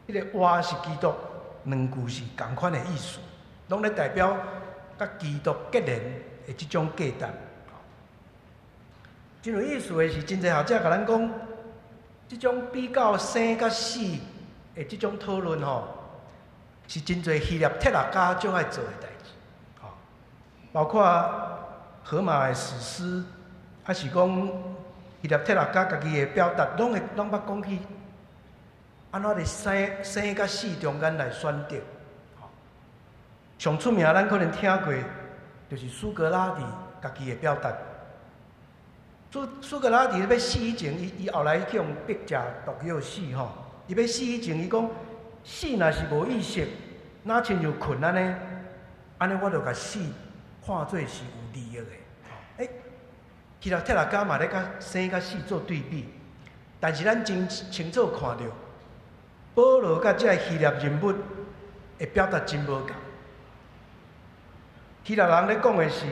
彼个活是基督兩句是仝款的意思，攏咧代表佮基督結連的這種價值。真有意思的是，真濟學者共咱講，這種比較生佮死的這種討論吼，是真濟希臘哲學家足愛做的代誌，吼，包括荷馬的史詩，抑是講希臘哲學家家己的表達，攏會攏捌講起，按怎佇生生佮死中間來選擇。上出名，咱可能聽過，就是蘇格拉底家己的表達。蘇蘇格拉底欲死以前，伊伊後來去予逼食毒藥死吼。伊欲死以前，伊講死若是無意識，若親像睏按呢，按呢我就共死看做是有利益的。欸，希臘哲學家嘛咧共生佮死做對比，但是咱真清楚看著，保羅佮這个希臘人物的表達真無仝。希臘人咧講的是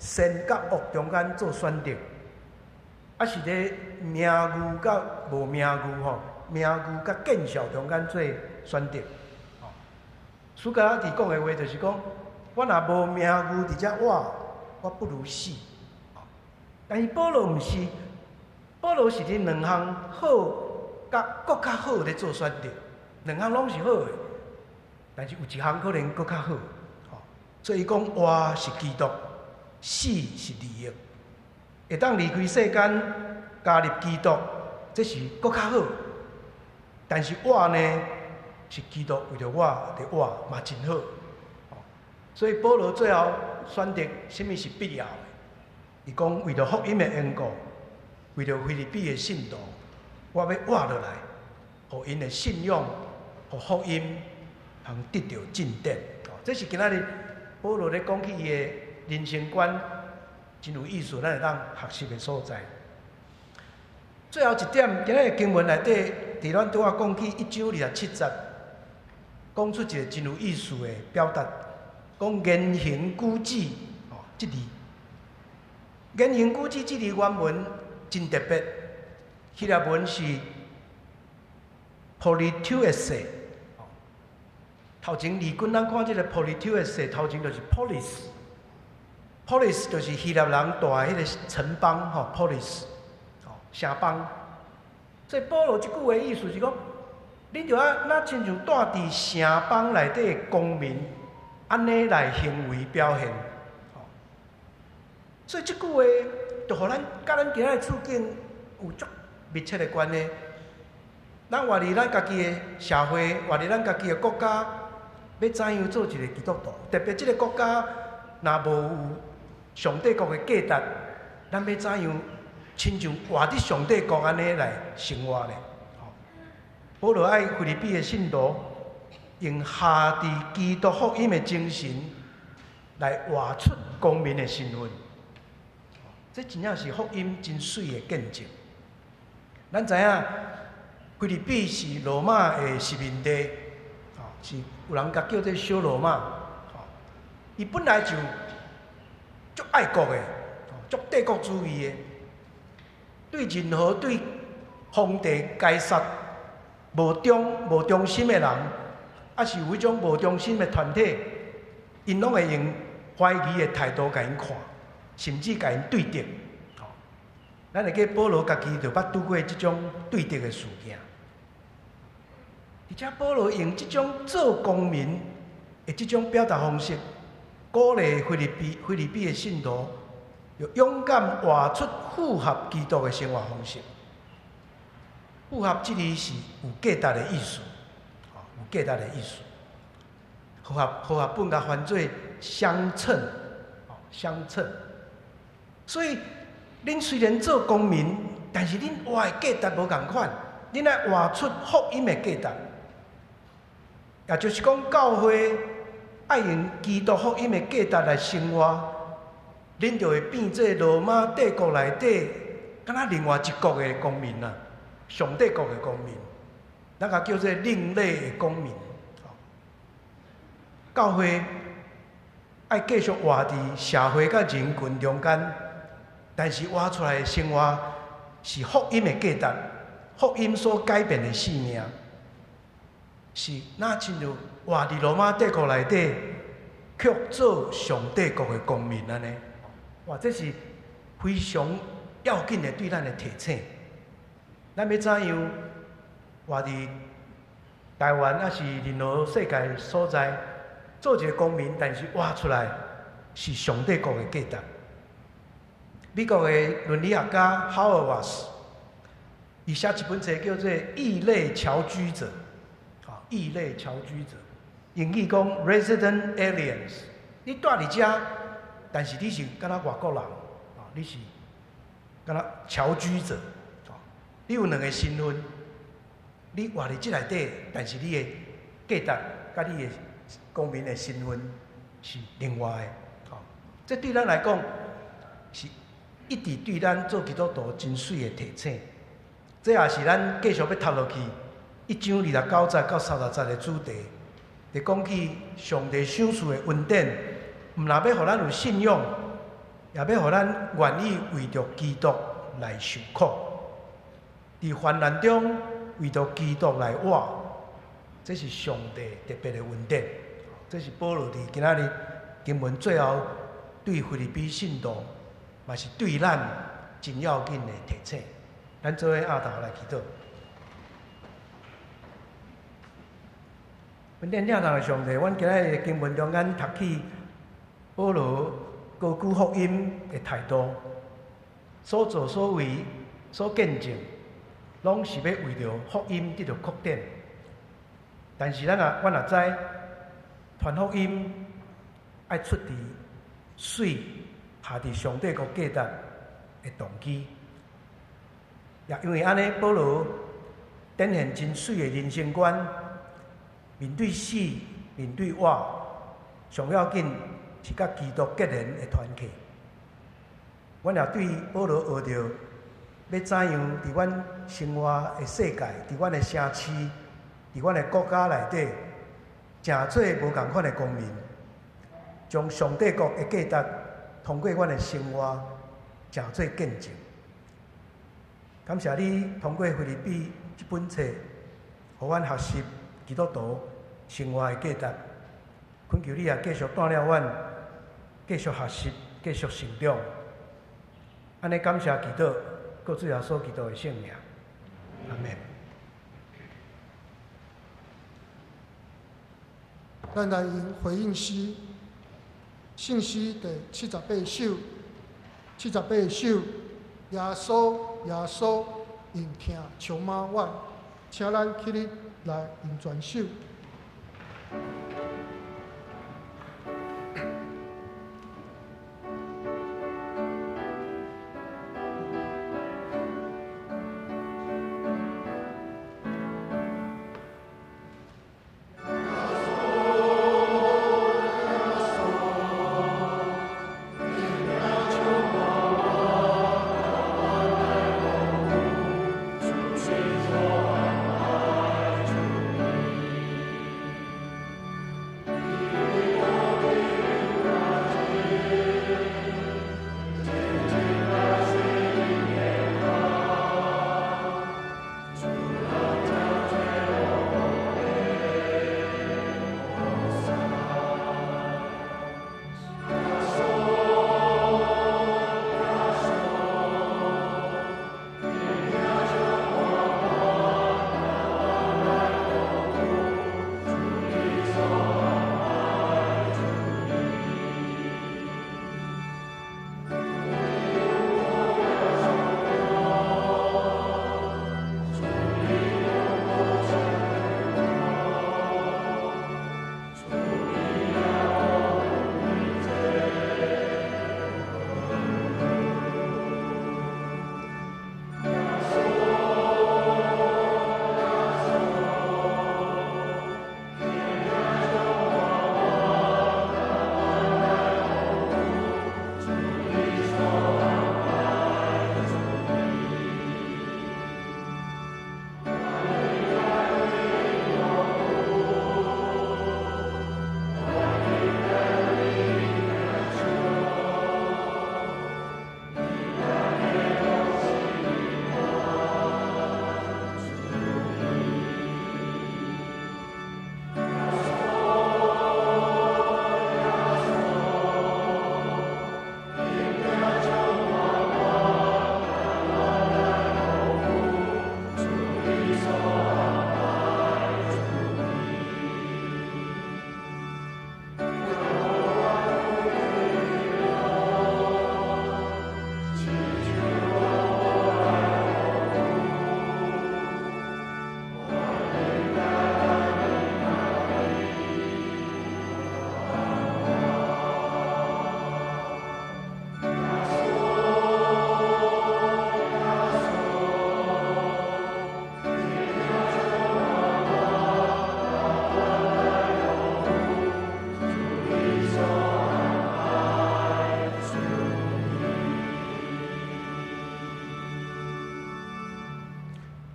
善佮惡中間做選擇，抑是咧名譽佮無名譽吼，名譽佮見笑中間做選擇。蘇格拉底講的話就是講，我若無名譽佇遮活，我不如死。但是保羅毋是，保羅是佇兩項好佮閣較好咧做選擇，兩項攏是好的，但是有一項可能閣較好。所以伊講活是基督，死是利益。會當離開世間，加入基督，這是閣較好。但是活呢，是基督為著我佇活嘛真好。所以保羅最後選擇啥物是必要的？伊講為著福音的緣故，為著腓立比的信徒，我欲活落來，予𪜶的信仰，予福音通得著進展。這是今仔日保羅咧講起伊的人生觀，真有意思，咱會當學習的所在。最後一點，今仔日經文內底，佇咱拄仔講起一章二十七節，講出一個真有意思的表達，講言行舉止，哦，這字，言行舉止這字原文真特別，希臘文是 politeuesai。頭前二軍咱看這個 politeuesai，頭前就是 polis，polis 就是希臘人蹛的彼個城邦吼，polis，吼城邦。所以保羅這句話意思是講，恁著愛若親像蹛佇城邦內底的公民，按呢來行為表現。所以這句話就予咱佮咱今仔的處境有足密切的關係。咱活佇咱家己的社會，活佇咱家己的國家，欲怎樣做一個基督徒？特別這個國家若無有上帝國的價值，咱欲怎樣親像活佇上帝國按呢來生活呢？保羅愛腓立比的信徒，用合佇基督福音的精神來活出公民的身份。這真正是福音真媠的見證。咱知影，腓立比是羅馬的殖民地，是有人共叫做小羅馬。伊本來就足愛國的，足帝國主義的，對任何對皇帝該撒無忠無忠心的人，抑是有彼種無忠心的團體，𪜶攏會用懷疑的態度共𪜶看，甚至共𪜶對敵。咱會記保羅家己就捌拄過這種對敵的事件，而且保羅用這種做公民的這種表達方式，鼓勵腓立比腓立比的信徒，要勇敢活出符合基督的生活方式。符合這裡是有價值的意思，有價值的意思。和合和合本共翻做相稱，相稱。所以，恁雖然做公民，但是恁活的價值無仝款，恁愛活出福音的價值。也就是講，教會愛用基督福音的價值來生活，恁就會變做羅馬帝國內底，敢若另外一國的公民啊，上帝國的公民，咱共叫做另類的公民。教會愛繼續活佇社會佮人群中間，但是活出來的生活是福音的價值，福音所改變的生命，是若親像活佇羅馬帝國內底，卻做上帝國的公民按呢。哇，這是非常要緊的對咱的提醒。咱欲怎樣活佇台灣，抑是任何世界所在，做一个公民，但是活出來是上帝國的價值。美國的倫理學家 Hauerwas，伊寫一本冊叫做《異類僑居者》，啊，異類僑居者，英語講 Resident Aliens。你蹛佇遮，但是你是敢若外國人，啊，你是敢若僑居者，啊，你有兩个身份，你活佇這內底，但是你的價值佮你的公民的身份是另外的，啊，這對咱來講是一直對咱做基督徒真媠的提醒。這也是咱繼續欲讀落去一章29節到30節的主題，佇講起上帝賞賜的恩典，毋但欲予咱有信仰，也欲予咱願意為著基督來受苦，佇患難中為著基督來活，這是上帝特別的恩典。這是保羅佇今仔日經文最後對腓立比信徒，嘛是對咱真要緊的提醒。咱做伙徛頭來祈禱。恩典疼痛的上帝，阮今仔日的經文中間讀起保羅高舉福音的態度，所作所為、所見證，攏是欲為著福音得著擴展。但是咱也，阮也知，傳福音愛出佇水，下佇上帝國價值的動機。也因為按呢，保羅展現真媠的人生觀，面對死，面對活，上要緊是佮基督結連的團契。阮也對保羅學著，欲怎樣佇阮生活的世界，佇阮的城市，佇阮的國家內底，成做無仝款的公民，將上帝國的價值通過阮的生活，成做見證。感謝你通過腓立比這本冊，予阮學習基督徒生活的價值。懇求你也繼續帶領阮，繼續學習，繼續成長。按呢感謝祈禱，靠主耶穌基督的聖名，阿們。咱來用回應詩，聖詩第78首，78首，耶穌，耶穌，用疼充滿阮，請咱起立來用全首。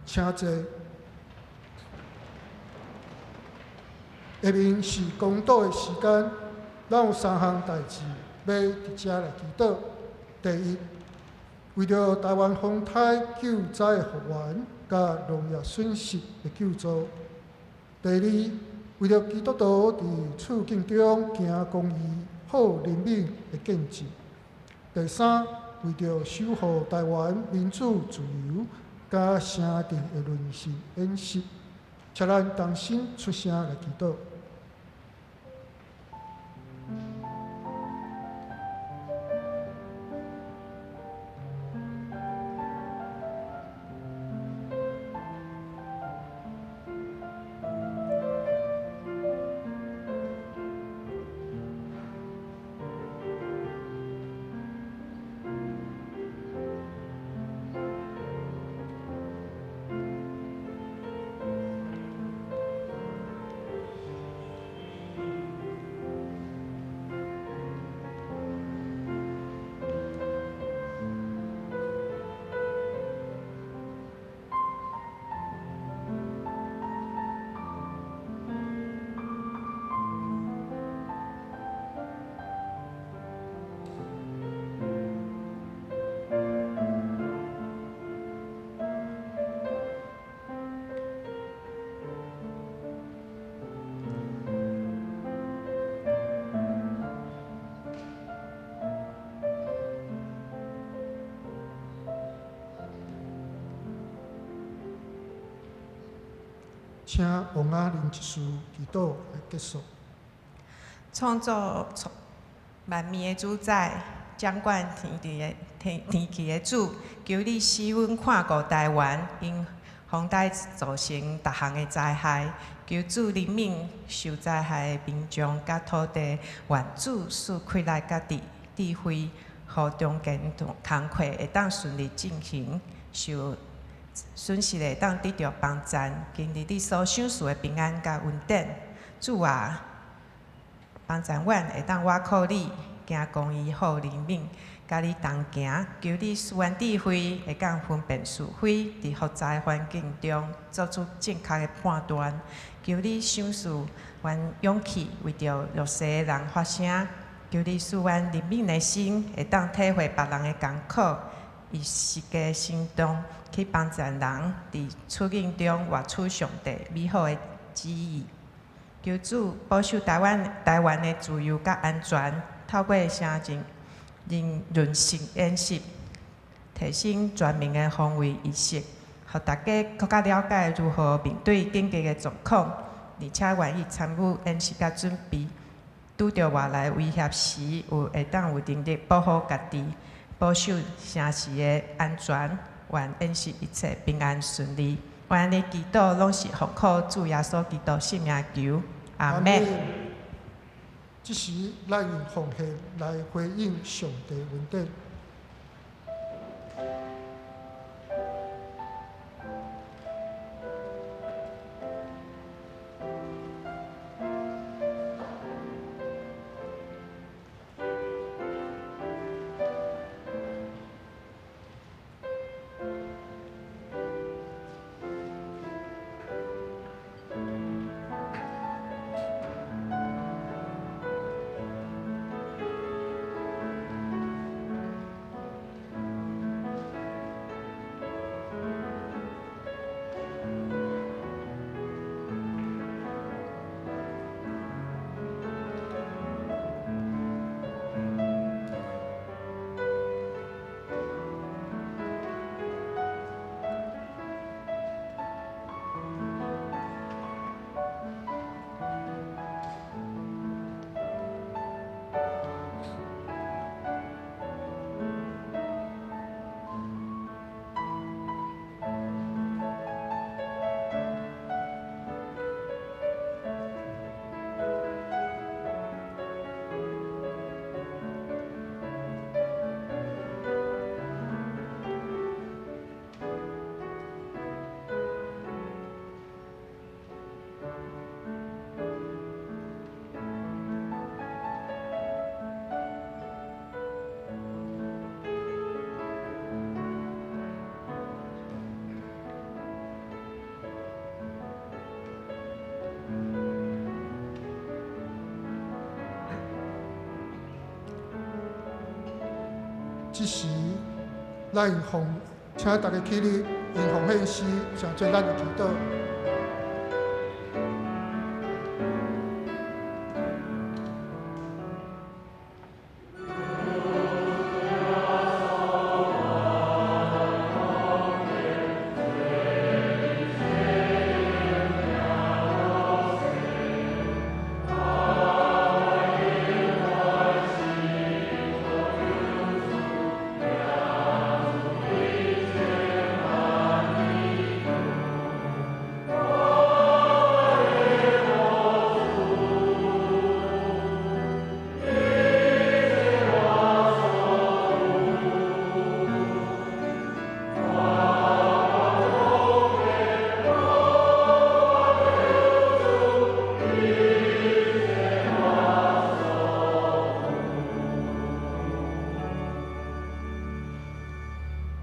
請坐。下面是公禱的時間，咱有三項代誌欲佇遮來祈禱。第一，為著臺灣風颱救災的復原佮農業損失的救助；第二，為著基督徒佇處境中行公義、好憐憫的見證；第三，為著守護臺灣民主自由佮城鎮的論述演習，請咱同心出聲來祈禱。請王雅玲執事祈禱來結束。創造萬物的主宰，掌管天地的天天氣的主，求你賜阮看顧臺灣，因風台造成逐項的災害，求主憐憫受災害的民眾佮土地，願主賜氣力佮智慧，予重建工課會當順利進行，受損失會當得著幫贊，經歷你所賞賜的平安佮恩典。主啊，幫贊阮會當倚靠你，行公義好憐憫，佮你同行。求你賜阮智慧，會當分辨是非，佇複雜環境中做出正確的判斷。求你賞賜阮勇氣，為著弱勢的人發聲。求你賜阮憐憫的心，會當體會別人的艱苦，以實際行動去幫助人，佇處境中活出上帝美好的旨意。求主保守臺灣的自由佮安全，透過城鎮韌性演習，提升全民的防衛意識，予大家閣較了解如何面對緊急的狀況，而且願意參與演習佮準備，拄著外來威脅時，有會當有能力保護家己，保守城市的安全，願演習一切平安順利。阮按呢祈禱，攏是奉靠主耶穌基督聖名求，阿們。這時，咱用奉獻來回應上帝恩典。這時，咱奉請大家起立，用奉獻詩，成做咱的祈禱。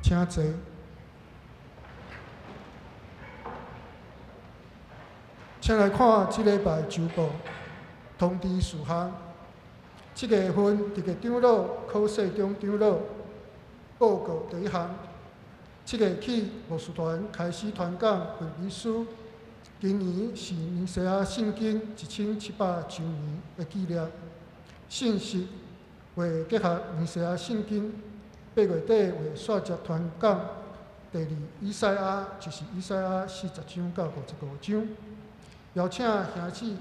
請坐。請來看這禮拜週報通知事項。7月份特別長老考試中長老報告第一項。7月起牧師團開始傳講腓立比書。今年是尼西亞聖經1700週年的紀念。信息會結合尼西亞聖經。8月底會煞接傳講第二以賽亞，就是以賽亞40章到55章。邀請兄姊有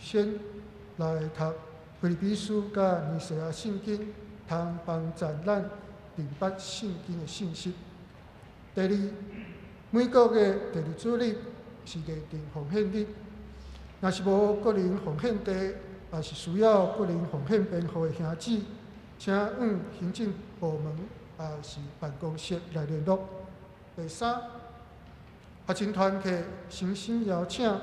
先來讀腓立比書佮尼西亞聖經，通幫助咱明白聖經的信息。第二，每個月第二主日是內定奉獻日，若是無個人奉獻地，也是需要個人奉獻編號的兄姊，請往行政部門也是辦公室來聯絡。第三，學生團契誠心邀請，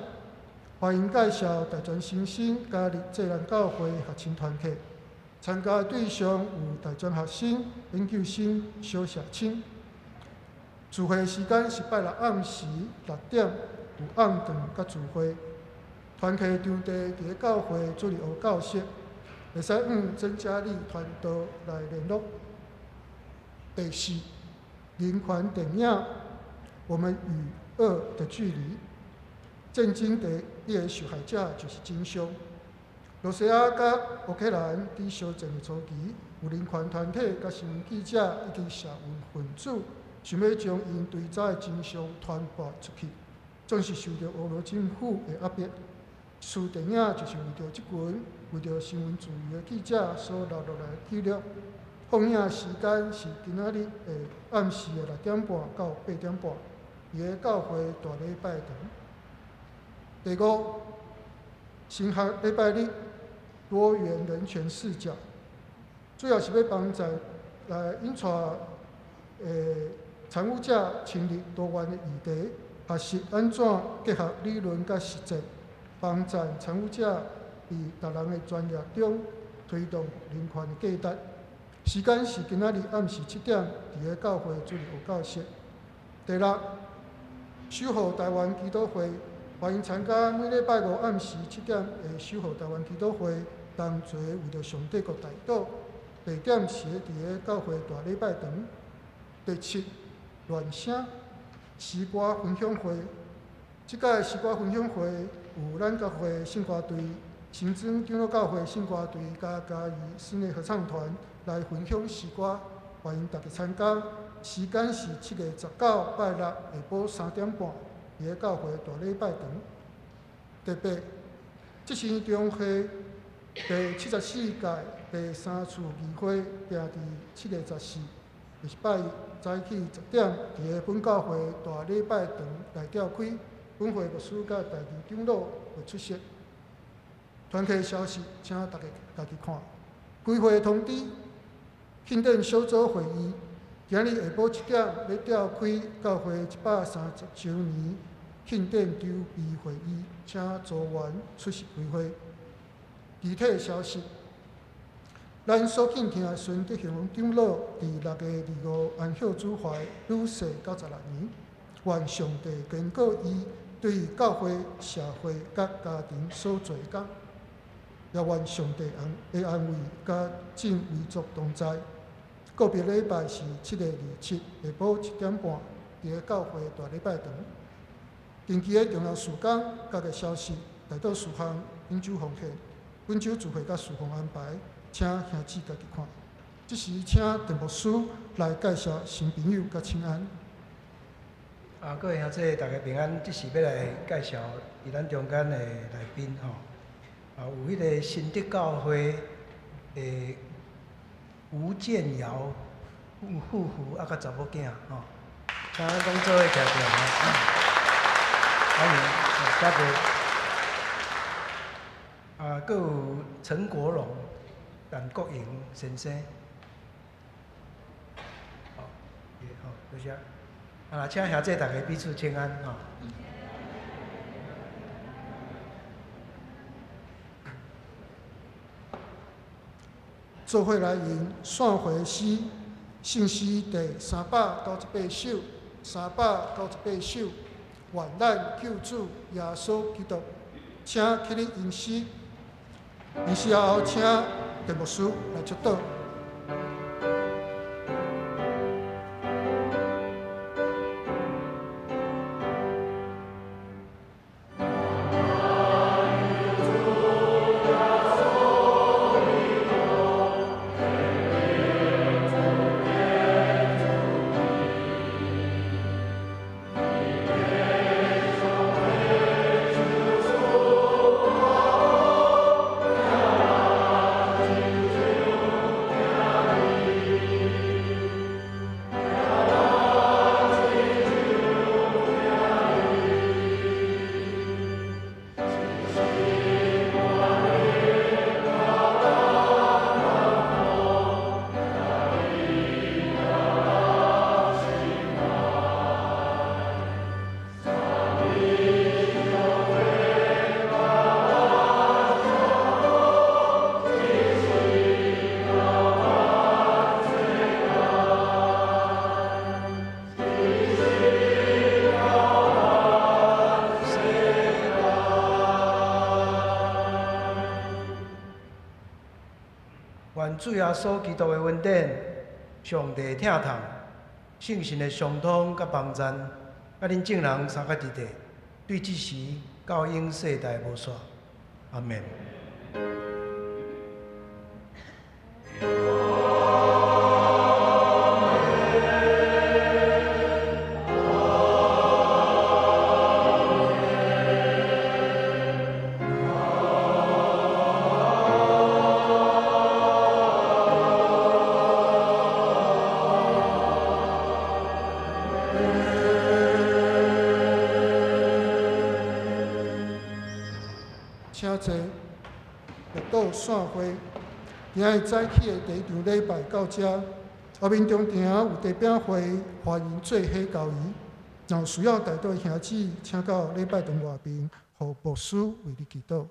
歡迎介紹大專新生加入濟南教會學生團契。參加的對象有大專學生、研究生、小社青。聚會時間是拜六暗時6點，有暗頓佮聚會。團契場地佇咧教會主日學教室，會使向曾嘉麗傳道來聯絡。第四，人權電影《我們與惡的距離》，戰爭第一個受害者就是真相。羅西亞佮烏克蘭佇相戰的初期，有人權團體佮新聞記者以及社運分子，想欲將𪜶追查的真相傳播出去，總是受著俄羅政府的壓迫。此電影就是為著這群為著新聞自由的記者所留落來的記錄。放映時間是今仔日的暗時的6點半到8點半，佇咧教會大禮拜堂。第五，神學禮拜日多元人權視角，主要是欲幫助來引帶參與者深入多元的議題，學習按怎結合理論佮實踐，幫助參與者佇逐人的專業中推動人權的價值。時間是今仔日暗時7點，佇咧教會主日學教室。第六，守護台灣祈禱會，歡迎參加每禮拜五暗時7點的守護台灣祈禱會，同齊為著上帝國代禱。地點是佇咧教會大禮拜堂。第七，亂聲詩歌分享會，這擺詩歌分享會有咱教會聖歌隊、新莊長老教會聖歌隊佮嘉義室內合唱團來分享詩歌，歡迎大家參加。時間是7月19拜六下晡3點半，佇咧教會大禮拜堂。特別，這是中會第74屆第三次議會，定佇7月14，就是拜一早起10點，佇咧本教會大禮拜堂來召開。本會牧師佮大義長老會出席。團契消息，請大家家己看。開會通知，慶典小組會議，今日下晡7點欲召開教會130週年慶典籌備會議，請組員出席開會。具體消息，咱所敬聽的孫德雄長老，佇6月25安息主懷，女逝96年。願上帝堅固伊對教會、社會佮家庭所做的工，也願上帝的安慰佮眾遺族同在。告別禮拜是7月27下晡7點半，佇个教會大禮拜堂。近期的重要事工，佮个消息，代禱事項，本週奉獻，本週聚會佮事奉安排，請兄姊家己看。這時請鄧牧師來介紹新朋友佮請安。啊，各位兄姊，大家平安。這是欲來介紹佇咱中間的來賓吼。啊，有彼个新德教會的吳建堯夫婦啊，佮查某囝吼，請咱攏做伙徛起來吼。歡迎，謝謝。啊，閣有陳國榮、陳國榮先生。好，好，多謝。啊，請兄姊大家彼此請安吼。做伙來吟散回詩，聖詩第398首，398首，願咱救主耶穌基督，請起立吟詩，吟詩後，請鄧牧師來祝禱。願主耶穌基督的恩典、上帝疼痛、聖神的相通佮幫贊，佮恁眾人三佮佇佇，對這時到永世代無煞。阿們。請坐，默禱散會。今日早起的第一場禮拜到這，後面中場有茶餅會，歡迎做伙交誼。若有需要代禱的兄姊，請到禮拜堂外面，予牧師為你祈禱。